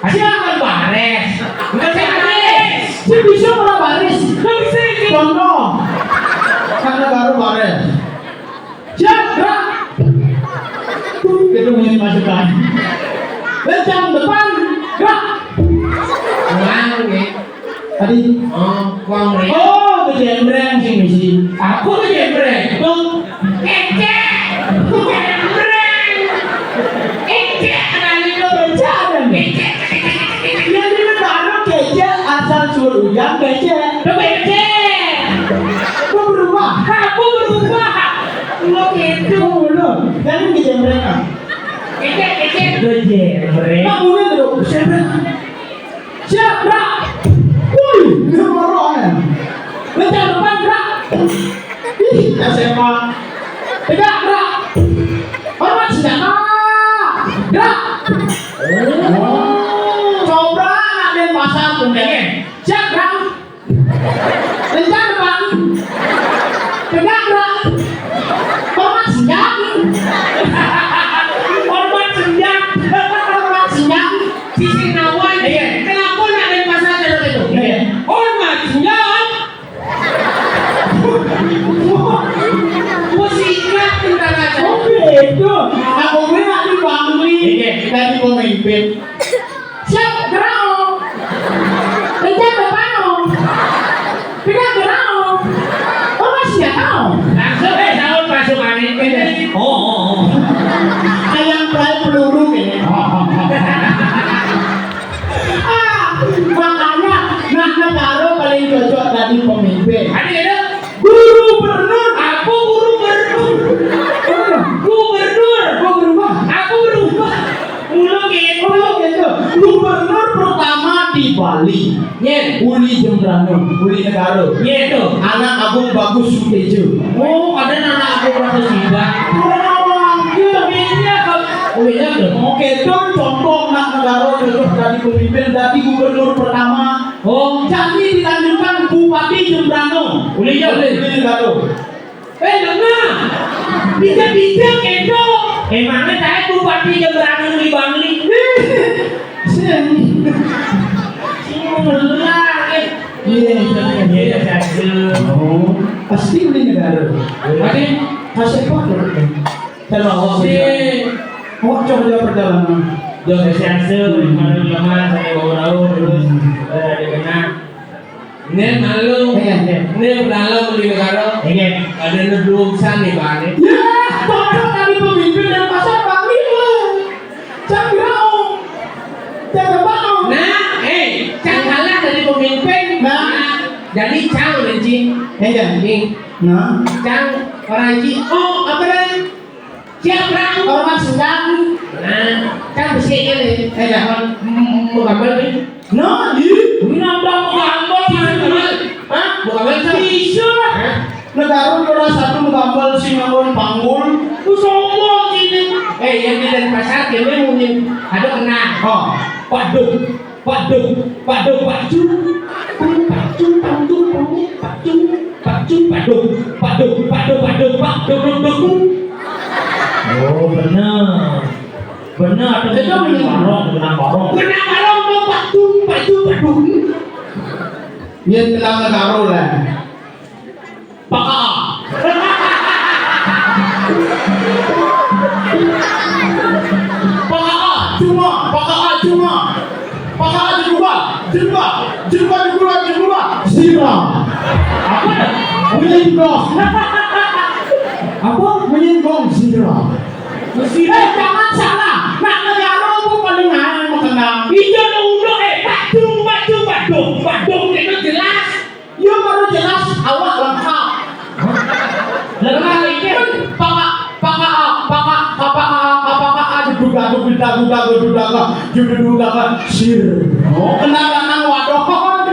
Siapa baris? Bukan saya baris. Si bisa orang baris. Contoh. Karena baru baris. Siap, gerak. Tuh, itu punya masukan. Lencang depan, gerak. Ulang, ya. Tadi. Oh, uang, ya. Oh, kejembreng sih misi. Aku kejembreng. Tuh. Kecek. Kejembreng. Kecek, ada itu. Kecek ada. Kecek. Yang di negara kecek asal suruh hujan kecek. Tuh, kecek. Tuh berubah. Aku berubah. Lo gitu. Tuh, lo. Jangan kejembreng, ah. Kecek, kecek. Kejembreng. Nah, boleh tuh. Siapa? Siap, gerak. Wih, dia marah, ya. Lencang depan, gerak. Ih, S M A. Tegak, gerak. Hormat senjata. Gerak. Oh. Coba nak Denpasar tuh, ya. Siap, gerak. Lencang depan. Wis ingat tentang aja. Oh, beda. Aku kuwi nanti Bangli. Iya. Dadi pemimpin. Siap, gerak. Kencang depan, Om. Kencang gerak, Om. Oh, masih ya, Om. Langsung, eh, saut pasukané. Iya. Oh, oh, oh. Kayak peluru ini. Oh, oh, oh. Ah, makanya nak negara paling cocok dadi pemimpin. Ada, ada. Gubernur. Apa gubernur? Gubernur. Gubernur. Apa berubah? Mulu gitu. Mulu gitu. Gubernur pertama di Bali. Nyén. Uli Jembrana, uli negara. Nyén to. Anak Agung Bagus Sutejo. Oh, ada anak Agung Bagus juga. Oh, gitu. Iya, Kak. Oh, iya, tuh. Oke, itu contoh anak negara cocok dadi pemimpin, dadi gubernur pertama. Oh, jadi dilanjutkan Bupati Jembrana. Uli, ya, uli. Uli negara. Eh, dengar. Bisa-bisa gitu. Emangnya saya Bupati Jembrana di Bangli. Sing. Sing bener, eh. Iya, iya, iya, iya. Oh, pasti uli negara. Pasti. Kasih apa? Kalau awak si awak coba perjalanan. Yo, kasih hasil, mana lemah, saya bawa tahu, terus, eh, dia kena. Ini malu. Iya, iya. Ini berlalu di negara. Iya. Ada lu belum san nih, Bang. Ya, cocok tadi pemimpin dan pasar Bangli, Bang. Saya kira, Om. Saya kira, Om. Nah, eh, cang kalah dari pemimpin. Nah. Nah, jadi cang, Renci. Iya. Nih. Nah. Cang, orang Renci. Oh, apa dah? Siap, Bang. Hormat sedang. Nah, kan besi kan ya? Eh, ya. Mm, mm, mau gambar nih. Nah, ih. Ini nambah mau gambar, Mas. Hah? Mau gambar, Mas? Bisa lah. Hah? Negara juara satu mau gambar si nganggon panggul. Ku sombong ini. Eh, yang di Denpasar, dia mungkin ada kena. Oh. Waduh. Padung, padung, pacu. Pacu, pacu, pacu, pacu, pacu, padung. Padung, padung, padung, padung, padung. Oh, bener. Bener, ada itu bener. Barong, bener barong. Bener barong, tuh, pacu, pacu, padung. Dia bilang karo lah. Pakaa. Pakaa, cuma, pakaa, cuma. Pakaa juga, juga, juga, juga, juga. Zira. Apa? Menyinggung. Apa? Menyinggung zira. Eh, jangan salah. Nak negara pun paling ngarang mengenang. Iya, udah, eh, padung, padung, padung. Padung itu jelas. Yo baru jelas awak lengkap. Lengkap iki. Paka, paka, paka, paka, paka, paka, duga, duga, duga, duga, duga, duga, sir. Oh, kenal lanang wadon.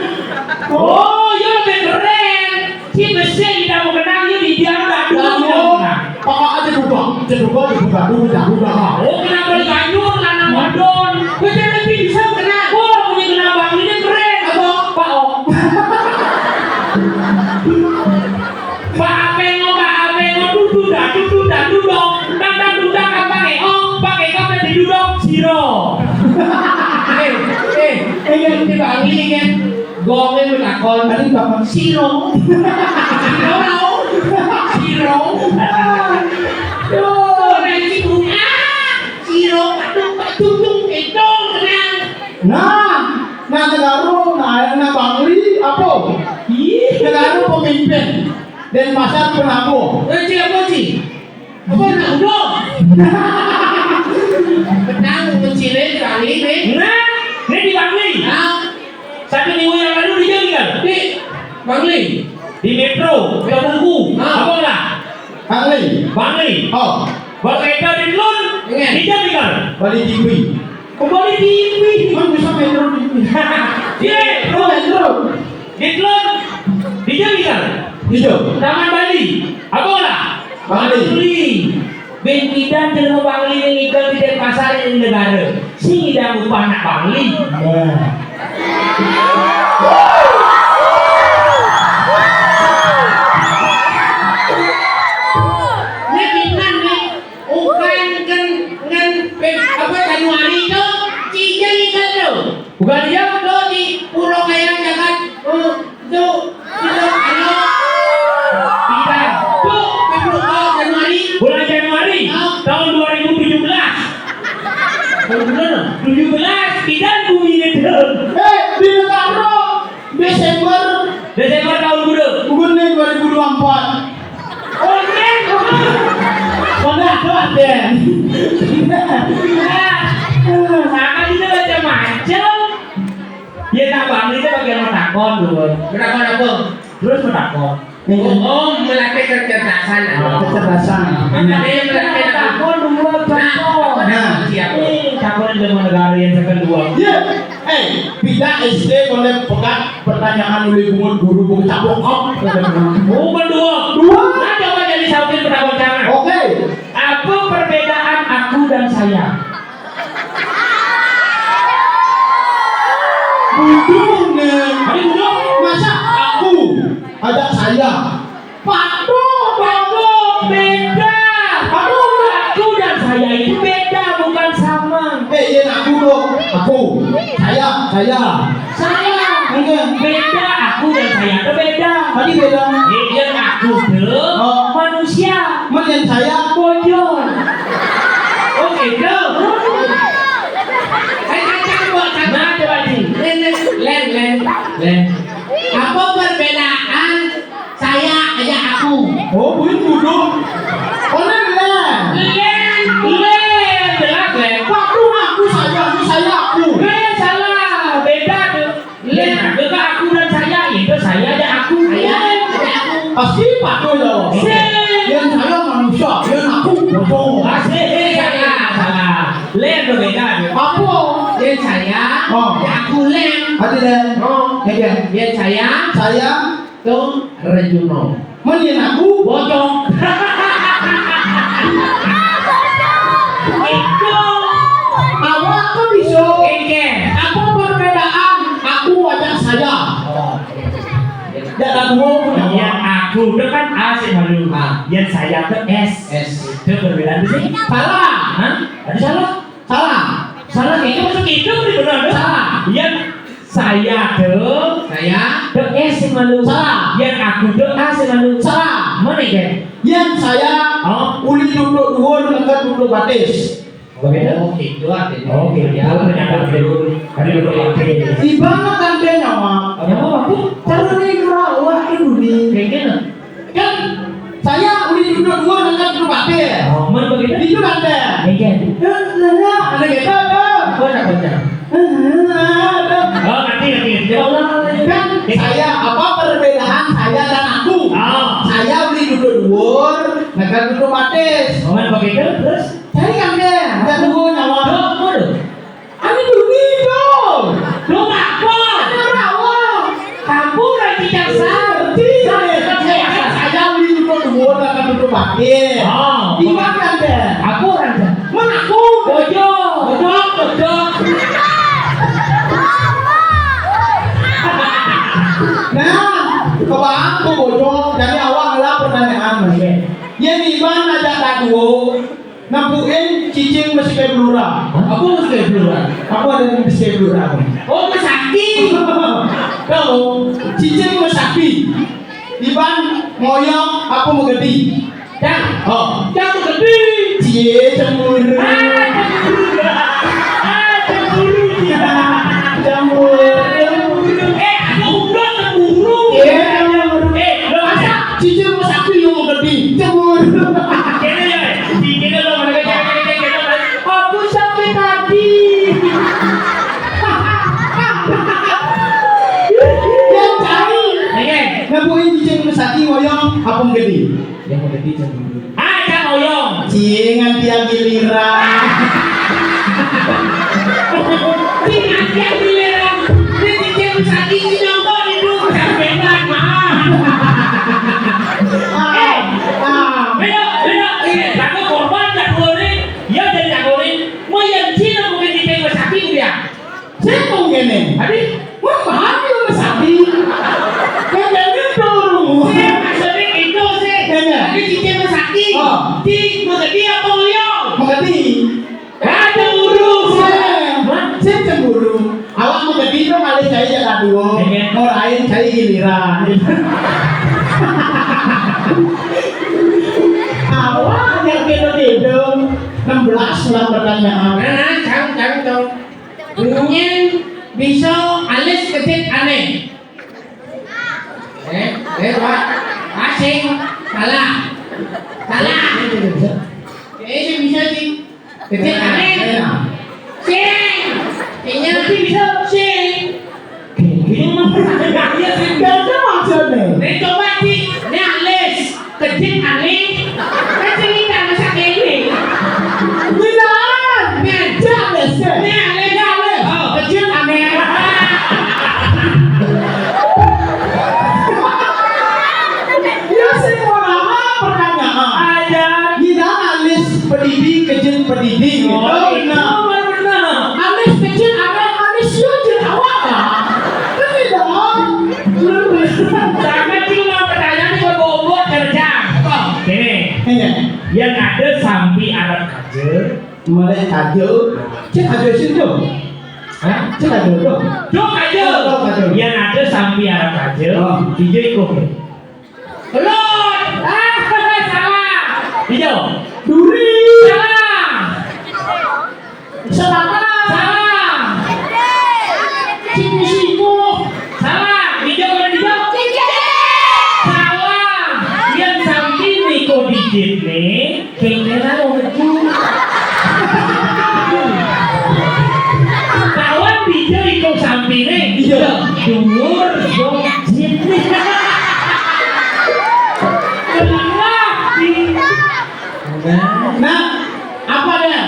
Oh, yo lebih keren. Si besi tidak mau kenal, yo di dia udah dulu. Pokok aja duga, duga, duga, duga, duga. Oh, kenapa di Banjur, lanang wadon? Gue jadi lebih bisa kenal. Wah, punya kenal Bang ini keren. Apa? Pak Om. Pak Apengo, Pak Apengo, dudu dah, dudu dah, dudok. Tantang dudak apa nih? Oh, pakai kau tadi dudok, siro. Eh, eh, eh, yang di Bali kan. Gongé wis takon. Tadi takon siro. Siro. Siro. Yo, nek iku, ah, siro, aduh, Pak Tutung, itu, tenang. Nah, nah, negara, nah, nah, Bangli, apa? Ih. Negara pemimpin. Denpasar penabuh. Eh, cik, apa, cik? Apa nak udah? Petang mencilin kali ni. Nah, ni di Bangli. Nah. Satu minggu yang lalu di Jogja. Di Bangli. Di Metro, Metro. Buku. Ah. Apa lah? Bangli. Bangli. Oh. Baru kita di Telun. Ingat. Di Jogja. Bali T V. Kembali T V. Kan bisa Metro T V. Iya, Metro. Metro. Di Telun. Di Jogja. Di Jogja. Taman Bali. Apa lah? Bangli. Bangli. Ben tidak jelema Bangli ning igal di Denpasar ning negara. Sing idang upah anak Bangli. Nah. Nek pinan nek ukan ken ngen pe-, apa Januari itu cijel igal tu. Bukan dia tu di Pulau Kayang Jagat. Eh, tu, tu, anu. Empat. Onen, onen. Onen, onen. Sama juga macam-macam. Ya, tak bang, itu bagian mau takon dulu. Mau takon apa? Terus mau takon. Oh, oh, melatih kecerdasan. Ah, kecerdasan. Makanya melatih takon dulu, nah, contoh. Nah, siapa? Nih, takon di zaman negara yang kedua. Ya. Eh, pindah S D boleh pegat pertanyaan oleh bungut guru, bungut caplok. Oh, berdua. Dua. Nah, coba jadi sautin pendapat jangan. Oke. Apa perbedaan aku dan saya? Bodoh nih. Ayo, bodoh. Masa aku ajak saya? Patuh, patuh, beda. Patuh, aku dan saya itu beda, bukan sama. Eh, iya, aku dong. Aku. Saya, saya. Salah. Enggak. Beda, aku dan saya itu beda. Tadi beda. Iya, aku tuh. Oh. Manusia. Men yang saya. Bojong. Oh, gitu. Eh, kacang, buat kacang. Nah, coba di. Len, len, len, len. Apa perbedaan saya aja aku? Oh, buin bodoh. Oh, len, len. Len, len. Jelas, len. Waduh, aku saya, aku saya, aku. Len, salah. Beda tuh. Len, itu aku dan saya. Itu saya aja aku. Saya aja aku. Pasti patuh ya. Sih. Yang saya manusia, yang aku bodoh. Asik, salah, salah. Len tuh beda tuh. Apa? Yang saya, oh, ya aku len. Ada len. Oh. Ya, ya. Yang saya, saya. Tuh, Rejuno. Men yang aku bocok. Itu. Awak tuh bisa. Oke. Apa perbedaan aku ajak saya? Oh. Ya, aku. Iya, aku. Itu kan A sih, malu. Ah. Yang saya tuh S. S. Itu perbedaan sih. Salah. Hah? Ada salah? Salah. Salah itu masuk itu di benar. Salah. Yang saya tuh. Saya. Tuh S sih, malu. Salah. Yang aku tuh A sih, malu. Salah. Mana ya? Yang saya, oh, uli duduk dua dekat duduk batis. Oh, gitu? Oh, gitu artinya. Oh, gitu. Ya, ternyata gitu. Tadi duduk batis. Di mana kan dia nyawa? Nyawa apa? Cara nih, wah, ini dunia. Kayak gini. Kan saya uli duduk dua dekat duduk batis. Oh, men begitu? Itu kan deh. Iya. Kan, nah, ada gitu tuh. Apa namanya? Oh, ngerti, ngerti, ngerti. Coba ulang lagi. Kan saya, apa perbedaan saya dan aku? Oh. Saya uli duduk dua dekat duduk batis. Oh, men begitu, terus? Cari kan deh, ada dua nyawa. Dua apa tuh? Anu bumi dong. Lu apa? Anu rawa. Kamu orang tidak sah. Tidak. Saya, saya uli duduk dua dekat duduk batis. Oh. Di mana deh? Aku orang deh. Mana aku? Bojo. Bojo, bojo. Nah, kebang tuh bojo. Jadi awak ngelah pertanyaan, Mas. Iya. Ya, di mana ada dua? Nampukin cicing mesti kayak belura. Hah? Apa mesti kayak belura? Apa ada yang mesti kayak belura? Oh, mesaki. Tahu, cicing mesaki. Iban ngoyong apa megedi? Dah. Oh. Dah megedi. Cie, cemburu. Ah, cemburu. Ah, cemburu dia. Cemburu. Cemburu. Eh, aku udah cemburu. Iya, cemburu. Eh, lo masa cicing mesaki yang megedi? Cemburu. Kene ya, di kene lo mereka kene kene kene. Aku sampai tadi. Yang cari. Oke. Nampukin cicing mesaki ngoyong apa megedi? Yang megedi cemburu. Ah, cak ngoyong. Cie, nganti giliran. Cie, nganti giliran. Ini cicing mesaki si nyongkok itu. Sampean, Mas. Ah, eh, ah. Beda, beda. Ini, aku korban, tak boleh. Ya, jadi tak boleh. Mau yang Cina mungkin di Cina sakit dia. Saya mau gini. Tadi, wah, paham ya, Mas Abi. Yang jadi turun. Saya maksudnya itu sih. Iya. Tadi di Cina sakit. Oh. Di, mau gede apa ngoyong? Mau gede. Ada urus. Saya, saya cemburu. Awak mau gede dong, alih saya ya dua. Iya. Mau lain saya giliran. Awak yang beda-beda. Enam belas lah pertanyaan. Nah, cang, cang, cang. Nyen bisa alis kecil aneh. Eh, eh, Pak. Pas Sing, salah. Salah. Eh, sing bisa, sing. Kecil aneh. Sing. Singnya bisa, sing. Gini mah pertanyaannya sih. Gak ada maksudnya. Nih coba, Ci. Nih alis. Kejit aneh. Kan cerita masa kene. Bilang. Nih. Jangan sih. Nih alis. Nih alis. Oh, kejit aneh. Ya sih, mau nama pertanyaan. Ada. Bilang alis pedidi, kejit pedidi. Oh, gitu. Itu benar. Alis kejit aneh, alis yo jit awak lah. Kan gitu. Sama cuma pertanyaan ke bobot kerja. Apa? Gini. Iya. Yang ada sampai Arab kaje. Mulai kaje. Cek aja sih tuh. Hah? Cek aja tuh. Tuh kaje. Oh, tuh kaje. Yang ada sampai Arab kaje. Oh. Tiga ikut. Belum. Ah, salah. Hijau. Duri. Salah. Sepatu. Salah. Siku-siku. Salah. Hijau, warna hijau. Salah. Yang samping Niko Digit nih, kayaknya mau ngeju. Kawan hijau itu samping nih. Iya. Duur, Digit nih. Keluar. Nah, apa dia?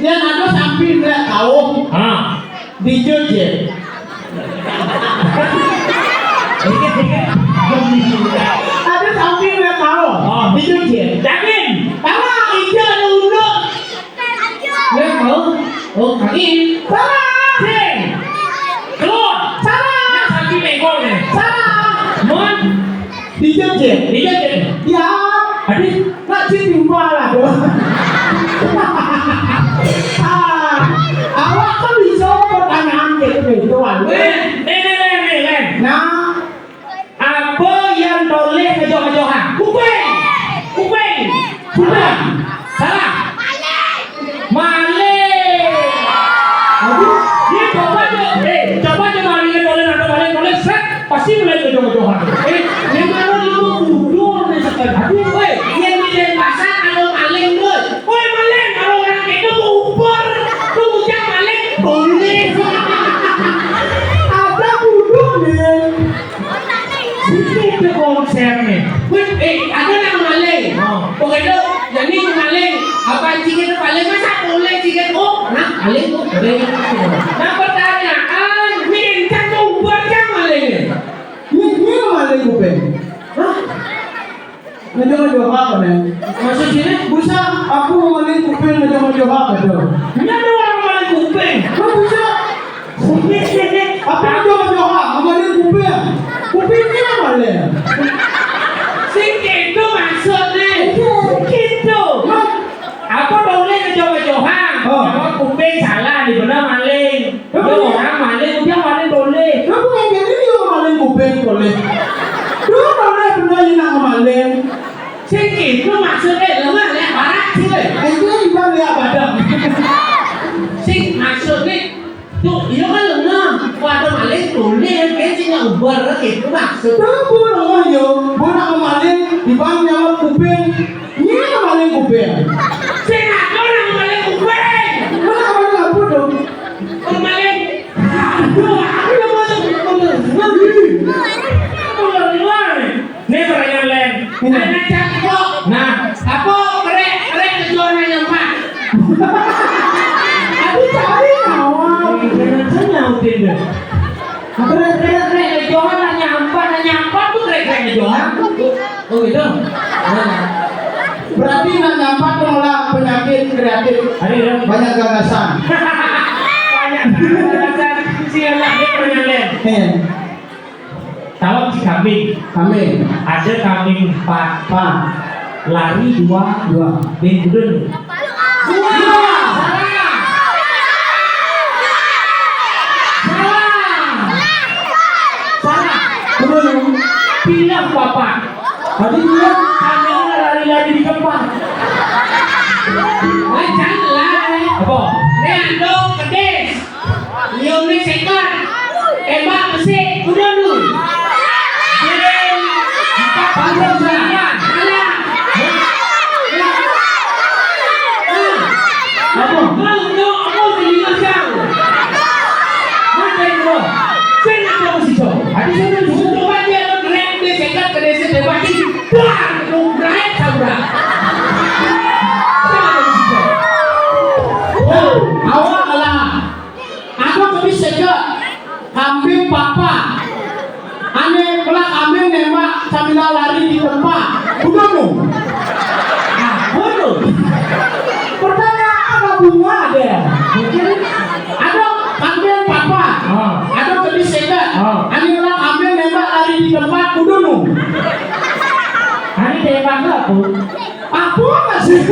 Yang ada samping nggak tahu. Ah. Dijujit. Ada samping nggak tahu. Oh. Dijujit. Yakin? Tahu, hijau ada unduk. Nggak tahu. Oh, kaki. Salah. Sing. Keluar. Salah. Nah, samping bengkok nih. Salah. Mon. Dijujit. Dijujit. Ya. Aduh. Nak cit timpal lah tu. Ah, awak kan bisa pertanyaan gitu gitu kan. Nih, nih, nih, nih, nih, nih. Nah, apa yang toleh ngejoh-ngejohan? Kuping. Kuping. Kuping. Salah. Maling. Aduh, dia coba aja. Eh, coba aja maling toleh, ada maling toleh, set. Pasti mulai jodoh-jodohan. Eh, yang mana lu mau bodoh nih sekali? Aduh, woi, yang di Denpasar kalau maling tuh, woi maling, kalau orang itu mau uber, lu ucap maling, boleh. Ada bodoh nih. Sini itu konsepnya. Wih, eh, ada nang maling. Oh. Pokoknya jadi maling, apa cingin paling masa boleh cingin, oh, nah, maling tuh boleh. Nah, pertanyaan, minta tuh uber kan maling. Ini, ini maling kuping. Hah? Ngejoh-ngejoh apa nih? Maksud sini? Bisa, aku mau maling kuping ngejoh-ngejoh apa tuh? Ini ada orang maling kuping. Kok bisa? Apa ngejoh-ngejoh apa? Mau maling kuping? Kupingnya maling. Sing gitu maksudnya. Iya. Sing gitu. Hah? Apa boleh ngejoh-ngejohan? Oh. Apa kuping salah, di benar maling. Dia orang maling, dia maling boleh. Lu bukan jadi dia maling kuping boleh. Lu boleh bener nak maling. Sing gitu maksudnya, lu nggak lihat barat sih, weh. Itu iban lihat badan. Sing maksudnya, tuh, iya kan lengah. Waduh maling boleh, kan sing nggak ubar gitu maksud. Tuh, bu lengah yo, bu nak maling, iban nyawat kuping. Iya maling kuping. Sing ada orang maling kuping. Lu nak maling apa dong? Pemaling. Aduh, aku udah masuk pemaling. Pemaling. Ini pertanyaan lain. Ini. Anak cakep. Nah, apa krek krek itu anak nyampak? Aku cari kawan. Jangan saya nyautin deh. Krek krek krek Johan nanya apa? Nanya apa tuh krek krek Johan? Oh gitu. Nah. Berarti nak nyampak tuh malah penyakit kreatif. Ada ya? Banyak gagasan. Banyak gagasan. Si anak dia pernah lihat. Iya. Tahu si kambing? Kambing. Ada kambing empat. Empat. Lari dua. Dua. Bin kudun. Dua. Salah. Salah. Salah. Kudun. Pindah bapak. Tadi dia hanya lari-lari di tempat. Macam lah. Apa? Nih, ando kedis. Liu ni sekat. Tembak besi, udah lu. Empat Apa? Apa? Apa? Apa? Apa? Apa? Apa? Apa? Sing ada musik. Adi sing ada musik. Coba dia ngegrek dia sekat ke desa dia pasti. Dar, ngegrek sabra. Sing ada musik. Oh, awak lah. Aku tapi sekat. Kambing papa. Ane pula kambing nembak sambil lari di tempat. Kudu nu. Nah, kudu. Pertanyaan apa bunga dia? Ada kambing papa. Ah. Ada kedis sekat. Ah. Ane pula kambing nembak lari di tempat. Kudu nu. Ane tembak apa? Apa masih?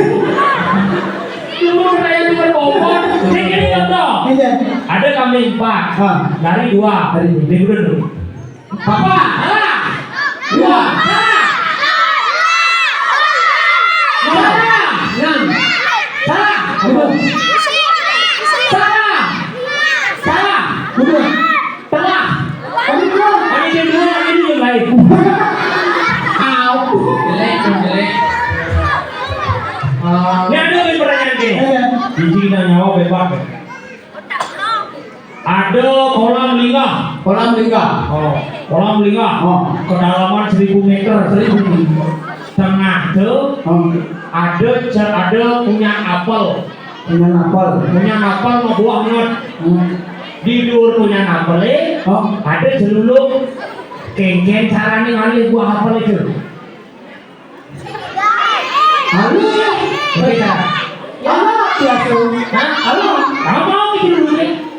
Lu mau pertanyaan di berbohong? Ini, ini contoh. Iya. Ada kambing empat. Ah. Lari dua. Lari dua. Dia kudu nu. Papa, salah. Dua, salah. Salah. Enam. Salah. Dua. Salah. Salah. Dua. Tengah. Tadi dua. Tadi dia dua, tadi dia lain. Au. Jelek, jelek. Ah. Ini ada lagi pertanyaan gini. Iya. Biji kita nyawa bebas. Ada kolam linggah. Kolam linggah. Oh, kolam linggah. Oh. Kedalaman seribu meter. Seribu. Tengah tu, oh, ada ce-, ada punya apel. Punya apel. Punya apel mau buah nget. Hmm. Di luar punya apel, eh, oh, ada celuluk. Kengken caranya ngalih buah apel itu. Halo. Oke, dah. Halo, ya, tuh. Hah? Halo. Kamu mau gitu dulu, deh?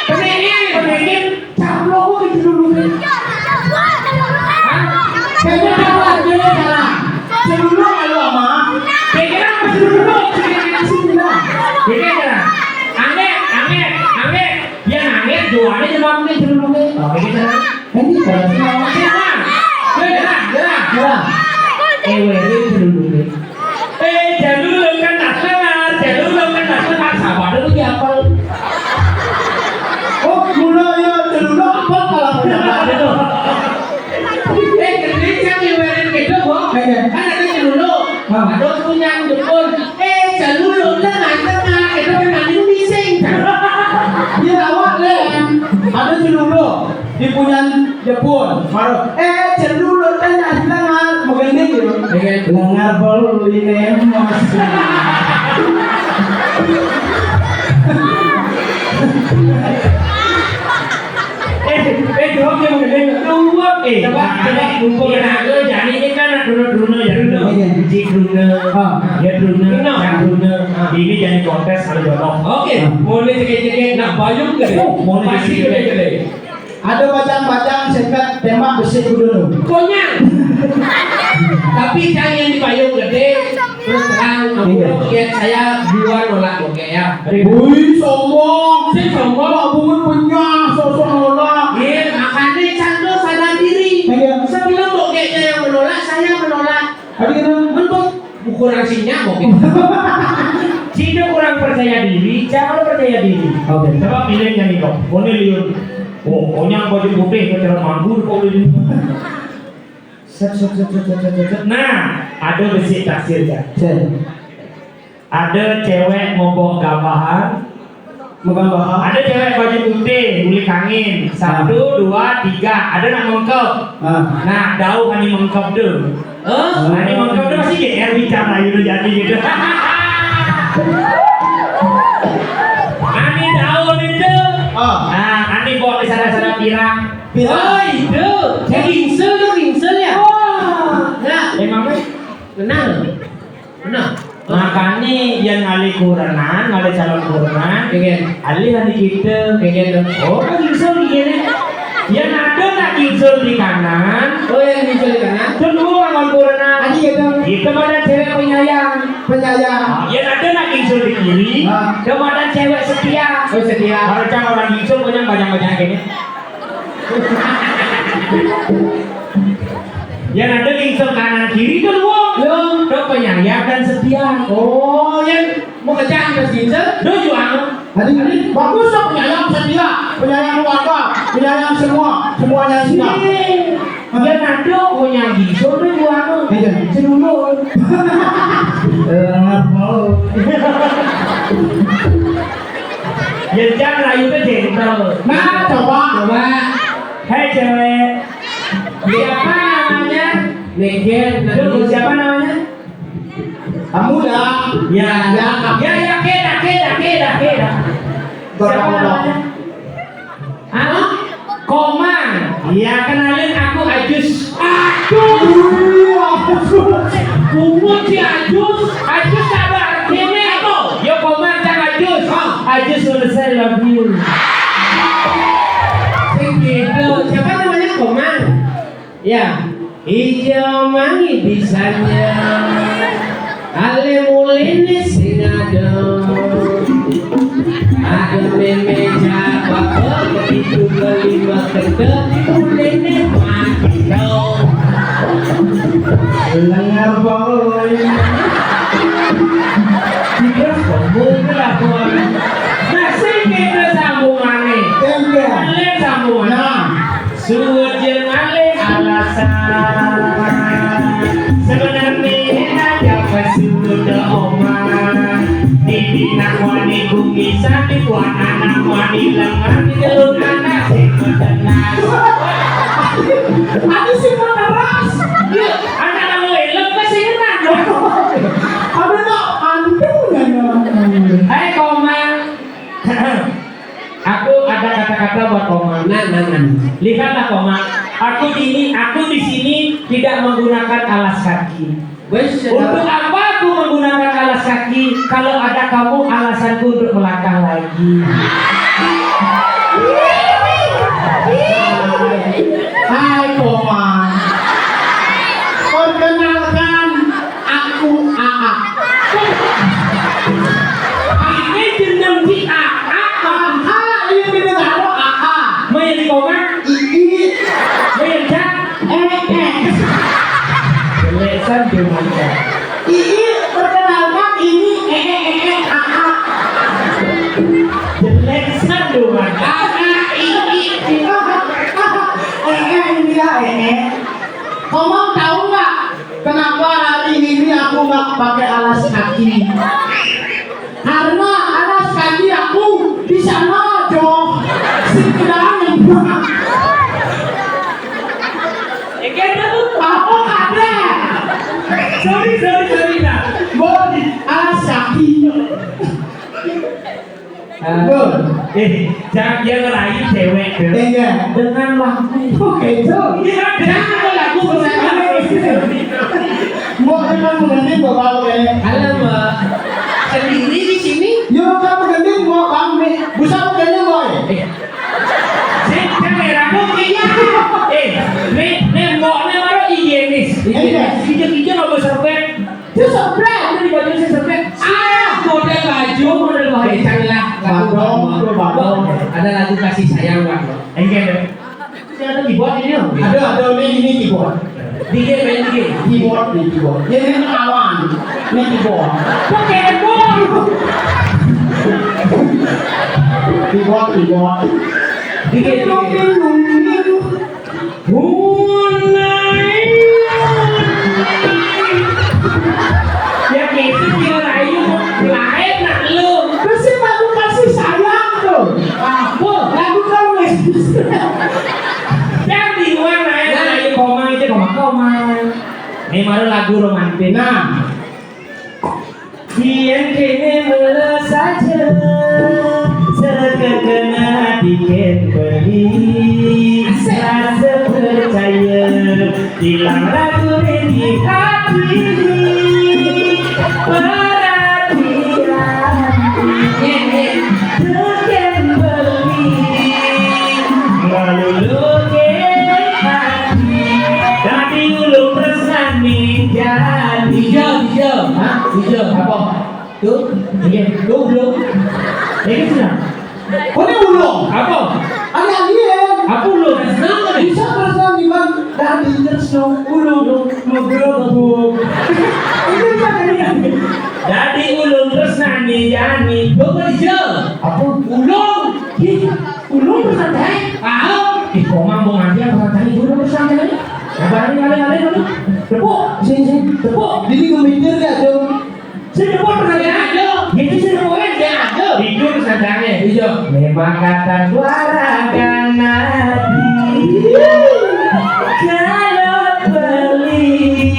Pengen, pengen. Caplo kok gitu dulu, deh? Hah? Kayaknya tahu aja, cara. Sebelum lalu, ama. Kayaknya apa sebelum? Kayaknya sini, lah. Kayaknya, cara. Anget, anget, anget. Yang anget, jualnya cuma mungkin dulu, deh. Oke, gitu, cara. Ini berarti mau. Siapa? Gerah, gerah, gerah. Eh, wewe dulu, deh. Eh, jalur kan tak dengar, jalur kan tak dengar, siapa dulu ya, Pal? Oh, mulai ya, jalur apa kalau pendapat itu? Eh, jadi kan wewe gitu, Bu. Iya. Kan ada jalur. Nah. Ada punya jepun. Eh, jalur kan tak dengar, itu kan nanti bising. Iya, awak, Le. Ada jalur. Di punyan jepun, baru, eh, celuluk tanya lengar, menggending gitu. Iya. Lengar bolu ini mas. Eh, eh, jawab dia menggending. Jawab, eh. Coba, coba, mumpung ya, lu jadi ini kan Druna, Druna ya, Druna. Iya. Cik Druna. Ah. Ya, Druna, Druna. Cak Druna. Ah. Ini jadi kontes kalau jodoh. Oke, ah, boleh cekek-cekek, nak bayung gede. Oh, boleh pasti cekek-cekek. Gede-gede. Ada bajang-bajang sekat tembak besi dulu. Konyang. Tapi jangan yang di payung gede. Terus terang, aku, iya, lihat saya duluan nolak, oke ya. Wih, sombong. Si sombong. Pak Bungun punya sosok nolak. Iya, makanya Cando sadar diri. Iya. Sebelum bokeknya yang menolak, saya menolak. Tadi kita menurut ukuran sinya, oke. Cina kurang percaya diri, siapa lo percaya diri? Oke. Coba pilih yang itu. Boleh liun. Oh, pokoknya baju putih, pacaran manggur kok ini. Set, set, set, set, set, set, set. Nah, ada besi taksir ya. Set. Ada cewek ngobok gambahan. Ngobok gambahan. Ada cewek baju putih, kulit kangin. Satu, ah, dua, tiga. Ada nak mengkep. Ah. Nah, dauh ani mengkep tu. Hah? Ani mengkep tu masih G R bicara gitu jadi gitu. Ani dauh ni tu. Ah. Nah, ani bawa di sana-sana pirang. Pirang. Oh, itu. Jadi ringsel tu, ringsel ya? Wah. Nah. Emang, eh? Benar. Benar. Makanya yang ngalih kurenan, ngalih calon kurenan, iya, alih ani kita. Iya, iya. Oh, kan bisa begini. Yang ada nak gisul di kanan. Oh, yang gisul di kanan. Kedua orang kurenan. Adi itu. Itu mana cewek penyayang. Penyayang. Ah, yang ada nak gisul di kiri. Ah. Itu mana cewek setia. Oh, setia. Kalau jangan orang gisul punya banyak-banyak ini. Yang ada gingsel kanan kiri kan wong. Yo. Itu penyayang dan setia. Oh, yang mau kerja Gitu. Lu jual. Jadi, jadi bagus dong, penyayang setia, penyayang keluarga, penyayang semua, semuanya setia. Iya. Dia nado punya gitu, lu jual. Iya. Sedulur. Eh, mau. Ya, jangan rayu ke gentle. Nah, coba. Coba. Hei, cewek. Siapa namanya? Neger. Tuh, siapa namanya? Kamu dah. Ya. Ya, ya, ya, keda, keda, keda, keda. Siapa namanya? Hah? Komang. Ya, kenalin, aku Ajus. Aduh, Ajus. Bungut si Ajus. Ajus sabar. Sini. Apa? Yo, Komang, cang Ajus. Ah. Ajus, wanna say love you. Sing gitu. Siapa namanya? Komang. Ya, ijo mangi bisanya. Ale mulene sing ado. Ada meme jabab itu kelima kedep mulene mati dong. Lengar boy. Terus ngomong lah boy. Nah, sing kita sambungane. Enggak. Kalian sambungan. Nah. Suwun jeneng alasan. Sebenarnya enak ya pas sudah oma. Di dinak wani bumi sandi kuat anak wani lengan di jalur anak sing ketenas. Ada sing keras. Iya, anak kamu elok pasti enak dong. Ada tak antum ya? Hai, Komang. Aku ada kata-kata buat Komang. Nah, nah, nah. Lihatlah, Komang. Aku ini, aku di sini tidak menggunakan alas kaki. Wes, untuk apa aku menggunakan alas kaki kalau ada kamu alasanku untuk melangkah lagi? Hai, Komang. Perkenalkan, aku Aa. Ini jeneng di Aa. Aa, iya, bener, anu, Aa. Mau yang di koma? Ii. Mau yang jak? Eh, eh. Jelek san, Dewansa. Ii, perkenalkan, ini Ee, Ee, Aa. Jelek san, Dewansa. Aa, Ii. Ee, Ee, ini ya, Ee, Ee. Komang tahu nggak kenapa hari ini aku nggak pakai alas kaki? Karena alas kaki aku di sana, Jo. Sing kedalam. Apa ada? Sorry, sorry, sorry, nah. Boy, alas kaki. Ah. Betul. Eh, jangan dia ngerayu cewek, Bel. Iya. Dengan lagu. Oke, itu. Iya, jangan lagu. Mau dengan mengganti bapak, oke. Halo, Mbak. Sendiri di sini? Yo, kan mengganti mau pamit. Busa, oke, Mbak. Eh. Sing kamera kok iya. Eh, nih, nih, mbok nih baru higienis. Iya. Hijau-hijau nggak usah. Dia seblek, udah di baju saya seblek. Ah, model baju, model baju. Oke, carilah lagu. Badong, badong. Ada lagu kasih sayang, Pak. Enggak ada. Saya ada keyboard ini, loh. Ada, ada, ini, ini keyboard. D J, main D J. Keyboard, ini keyboard. Ya, ini kawan. Ini keyboard. Kok keyboard? Keyboard, keyboard. D J, D J. Hunai. Ya gitu, dia rayu, lain nak lu. Terus sih lagu kasih sayang tuh. Apa? Lagu kalau nggak bisa. Yang di luar, nah, yang rayu Komang itu, Komang, Komang. Ini baru lagu romantis. Nah. Yen kene mula saja, serahkan kena diken beli. Asik. Rasa percaya, hilang ragu di hati. Perhatian, diken beli. Ngaluluke hati. Dadi ulung tresnane jani. Ijo, ijo. Hah? Ijo. Apa? Tuh, iya, goblok. Ini sudah. Kok ini ulung? Apa? Ada alien. Apa ulung? Bisa perasaan gimana? Dadi tresno ulung, ulung, goblok. Itu kan tadi. Dadi ulung tresnane Jani, coba dijel. Apa? Ulung. Ih, ulung bersantai. Ah, ih, Komang mau ngaji bersantai dulu bersantai. Ya, balik, balik, balik, balik. Tepuk, sini, sini. Tepuk. Jadi gemitir gak tuh? Sini, tepuk, bersantai aja. Jadi sini, tepuk, ya, aja. Tidur santai. Iya. Memang kata suara ganadi. Kalau beli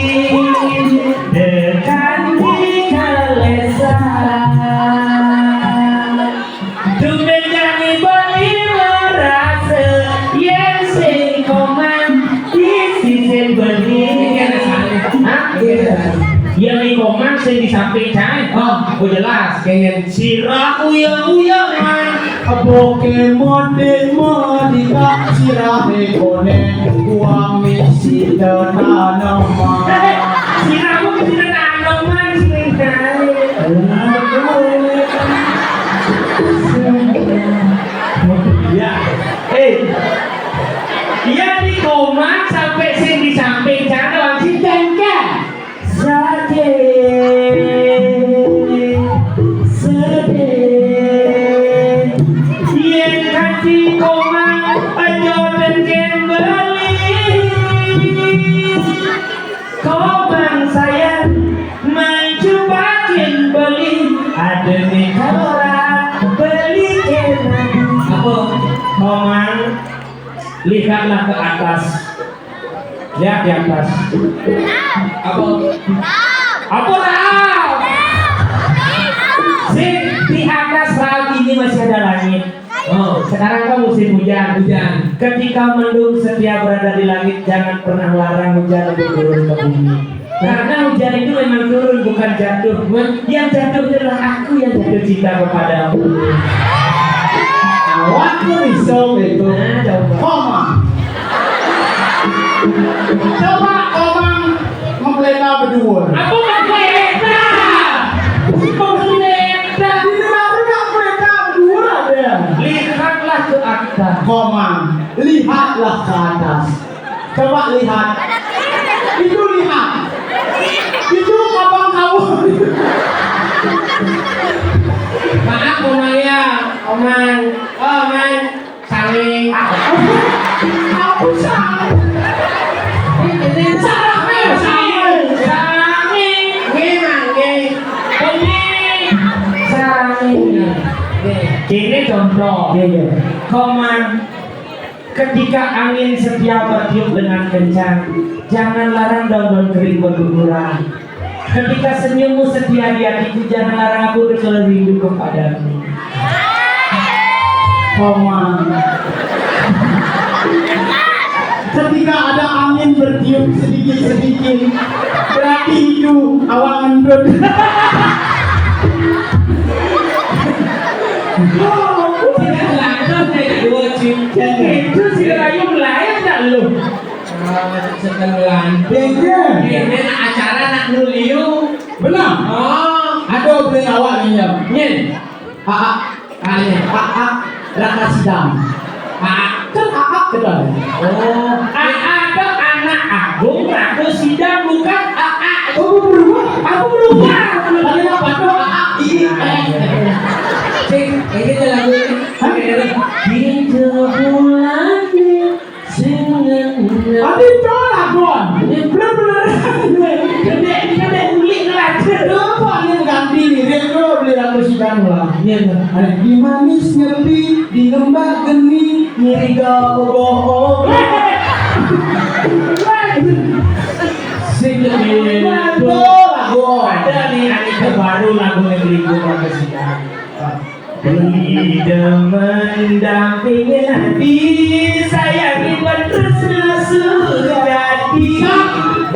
Dekan di Kalesa. Tumben kami beli merasa yen sing Komang di sisi beli. Hah? Iya. Yang di Komang sing di samping cai. Oh, aku jelas. Kayak sirah uyang-uyangan. Aboke mode modika sirahe kone kuami sida tanaman. Sirahmu sida tanaman sing gawe. Ya, eh, ya di Komang sampai sing di samping sana langsung jengkel. Sakit, sedih, yen kanthi Komang aja dengken beli. Komang sayang, maju pakin beli, ada nih ora beli kena. Apa? Komang, lihatlah ke atas. Lihat di atas. Apa? Apa raut? Sip, di atas raut ini masih ada langit. Oh, sekarang kan musim hujan. Hujan. Ketika mendung setia berada di langit, jangan pernah larang hujan untuk turun ke bumi. Karena hujan itu memang turun, bukan jatuh. Yang jatuh adalah aku yang jatuh cinta kepadamu. Awak tuh bisa itu. Nah, coba. Komang. Coba Komang ngepleta berdua. Apa ngepleta? Apa ngepleta? Di negara ngepleta berdua ada. Lihatlah ke atas. Komang, lihatlah ke atas. Coba lihat. Itu lihat. Itu abang kau. Maaf, Komang ya. Komang. Oh, Mang. Saling. Aku salah. Ini salah, eh, salah. Saling. Nggih, Mang, nggih. Bengi. Saling. Nggih. Ini contoh. Nggih, nggih. Komang. Ketika angin setia bertiup dengan kencang, jangan larang daun-daun kering berguguran. Ketika senyummu setia di hatiku, jangan larang aku berkeluh rindu kepadamu. Komang. Ketika ada angin bertiup sedikit-sedikit, berarti itu awak ngendut. Tidak lantas dari dua cincin. Itu si Rayu lain tak lu? Setengah lantai. Ini nak acara nak nuliu. Benar. Oh. Ada beli awak minjem. Nyen. Aa. Aa. Aa. Raka sidang. Aa. Kan Aa kedai. Oh. Aa ke anak Agung, Raka sidang bukan Aa. Oh, berubah. Aku berubah. Tadi apa tuh? Aa. Ini. Cek, ini lagu ini. Hah? Kita bulan. Sing ngenang. Tapi tolak, Bon. Bener-bener. Gede, gede ulik lah. Coba nih ganti lirik lo, beli lagu si Danu lah. Iya, iya. Ada di manis nyepi, di lembah geni, ngiri gak ogoh-ogoh. Sing ngenang. Tolak, Bon. Ada nih, ada terbaru lagu yang beli gua pakai si Danu. Beli demen dampingin hati, sayangi terus masuk hati. Sok,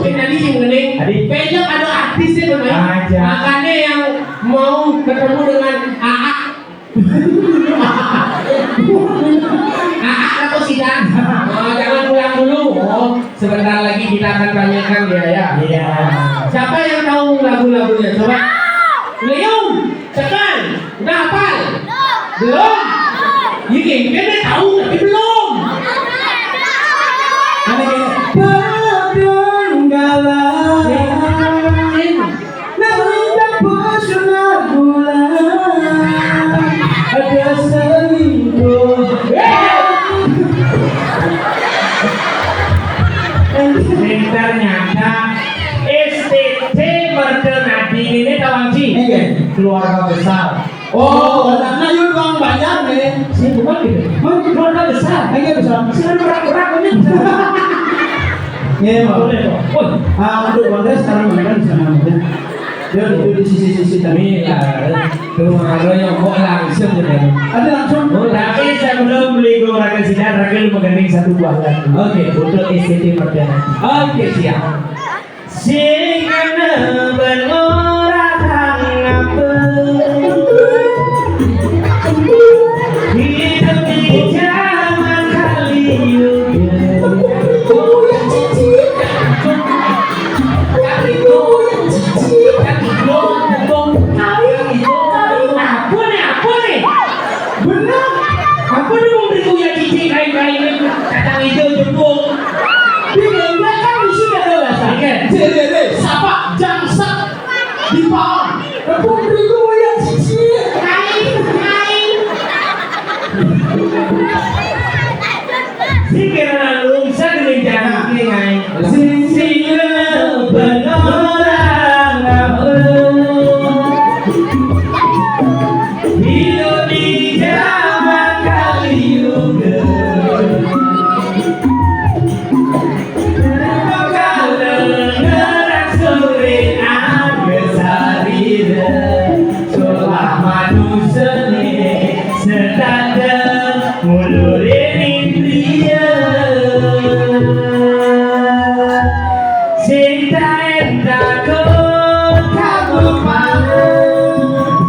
sing tadi sing ngening. Tadi. Besok ada artis yang bermain. Aja. Makanya yang mau ketemu dengan Aa. Aa atau Sidan? Oh, jangan pulang dulu. Oh, sebentar lagi kita akan tanyakan dia ya. Iya. Siapa yang tahu lagu-lagunya? Coba. Liung. Tekan, udah hafal? Belum? Ini dia tahu tapi belum. Ada yang Pedenggalan. Nang tak pesona gula. Nggih, keluarga besar. Oh, anaknya yuk bang banyak nih. Sing bukan gitu. Mana keluarga besar? Nggih, besar. Sing ora ora ini. Nggih, Pak. Boleh, Pak. Oh, ah, untuk Bang Des sekarang Bang Des sana. Dia itu di sisi-sisi tadi. Iya. Tuh, kalau yang kok langsung gitu. Ada langsung. Oh, tapi sebelum beli gua makan sinar, Rakel mau gandeng satu buah lagu. Oke, untuk S T T Merdeka. Oke, siap. Sing ana ben ora ngapa. Hidup di zaman Kali Yuga. Apa nih, apa nih? Bener. Apa nih, mau beri kuya cici kain-kain, kacang hijau, jempol. Di Belanda kan di sini ada bahasa. Oke. Jerere, sapa, jangsat, dipaon. Rebut ribu ya cici. Kain, kain. Sing kira lungsa dengan jalan ini, ngai. Sing sing benar. Hidup di zaman Kali Yuga. Kalau ngerasa sulit, ada sarira. Solah manusia ni, setanda ngulurin indria. Sing taen takon kamu paham.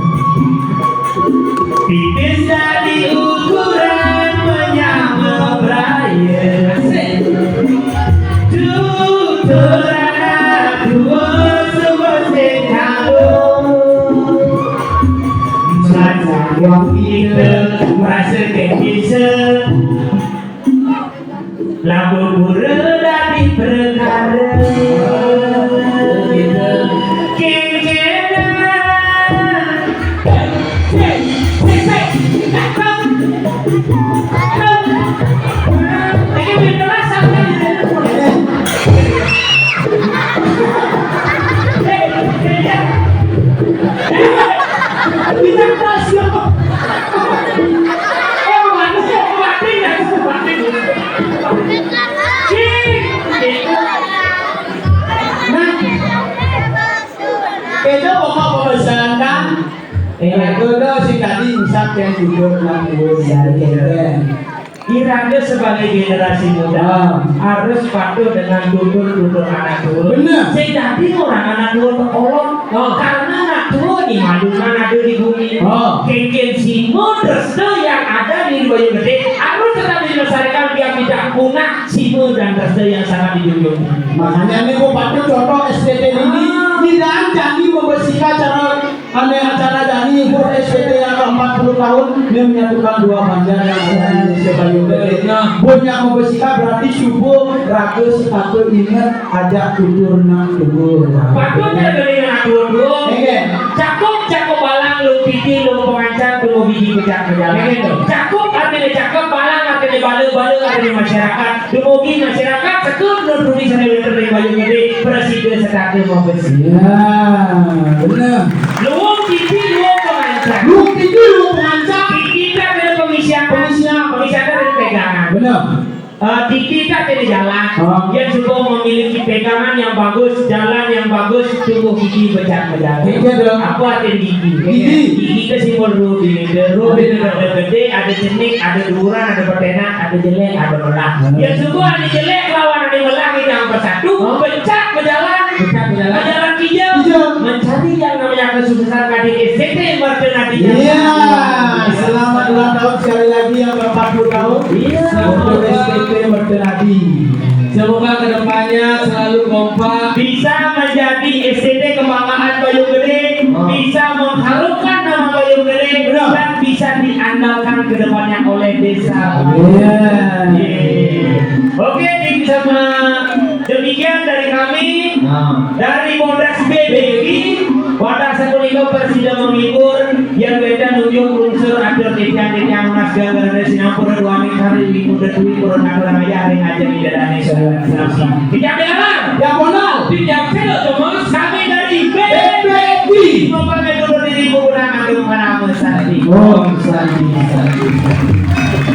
Tipis dari ukuran menyama beraya. Tutur anak tua semua sing kanggo. Merasa wong kita merasa kayak bisa. Lagu pura dari perkara. Kira-kira. Nah, kita pokok pembesaran kan? Iya. Dulu si tadi usap yang tidur enam puluh dari Ira sebagai generasi muda harus patuh dengan tutur-tutur anak tua. Bener. Sing dadi orang anak tua tekolot. Oh. Karena anak tua di Madungan ada di bumi. Oh. Kengken simo terus yang ada di Bayu Gede harus tetap dilestarikan biar tidak punah simo dan terus yang sangat dijunjung. Makanya ini Bu Patu contoh S T T ini, ah, tidak jadi membersihkan cara Ane acara jani hut S T T yang ke empat puluh tahun, ini menyatukan dua banjar yang ada di Indonesia Bayu Gede. Nah. Punya membersihkan berarti subuh ratus satu ingat ajak tutur nang tutur. Patut ya dari anak dua-dua. Oke. Cakep, cakep balang, lu piti, lu pengancar, lu biji pecah pecah. Oke, tuh. Cakep artinya cakep, balang artinya bala, bala artinya masyarakat. Dumugi masyarakat, sekur, dumugi sampai bener dari Bayu Gede, presiden sekate mau besi. Ya, bener. Luwung titi, luwung pengancam. Luwung titi, luwung pengancam. Titi tak ada pengisian. Pengisian. Pengisian ada pegangan. Bener. Eh, titi tak ada jalan. Oh. Yang semua memiliki pegangan yang bagus, jalan yang bagus, tubuh gigi becak berjalan. Iya, dong. Apa arti gigi? Gigi. Gigi ke simbol rudi. Rudi ada gede, ada cenik, ada duran, ada petenak, ada jelek, ada melah. Hmm. Ya, sungguh ada jelek lawan ada melah, kita yang bersatu, oh, pecah berjalan. Pecah berjalan. Berjalan kijang. Kijang. Mencari yang namanya kesuksesan, kadin S T T Martin nanti. Iya, selamat ulang tahun sekali lagi yang ke empat puluh tahun. Iya. Untuk S T T Martin nanti. Semoga kedepannya selalu kompak. Bisa menjadi S T T kebanggaan Bayu Gede, oh, bisa mengharumkan nama Bayu Gede, benar, dan bisa diandalkan ke depannya oleh desa. Iya. Iya. Oke, di-, sama demikian dari kami, nah, dari Polres B B I, wadah sapunika presida menghibur, yang beda nunjuk unsur atur titiang-titiang mas ganggarane sinampura duaning kari wiku dedui purun atur ayah ring ajeng idadane saudara sami. Titiang dengar. Ya, benar. Titiang selo, Thomas. Kami dari B B I. B B I. Memperbaiki Santi, Om Santi, Santi, Santi.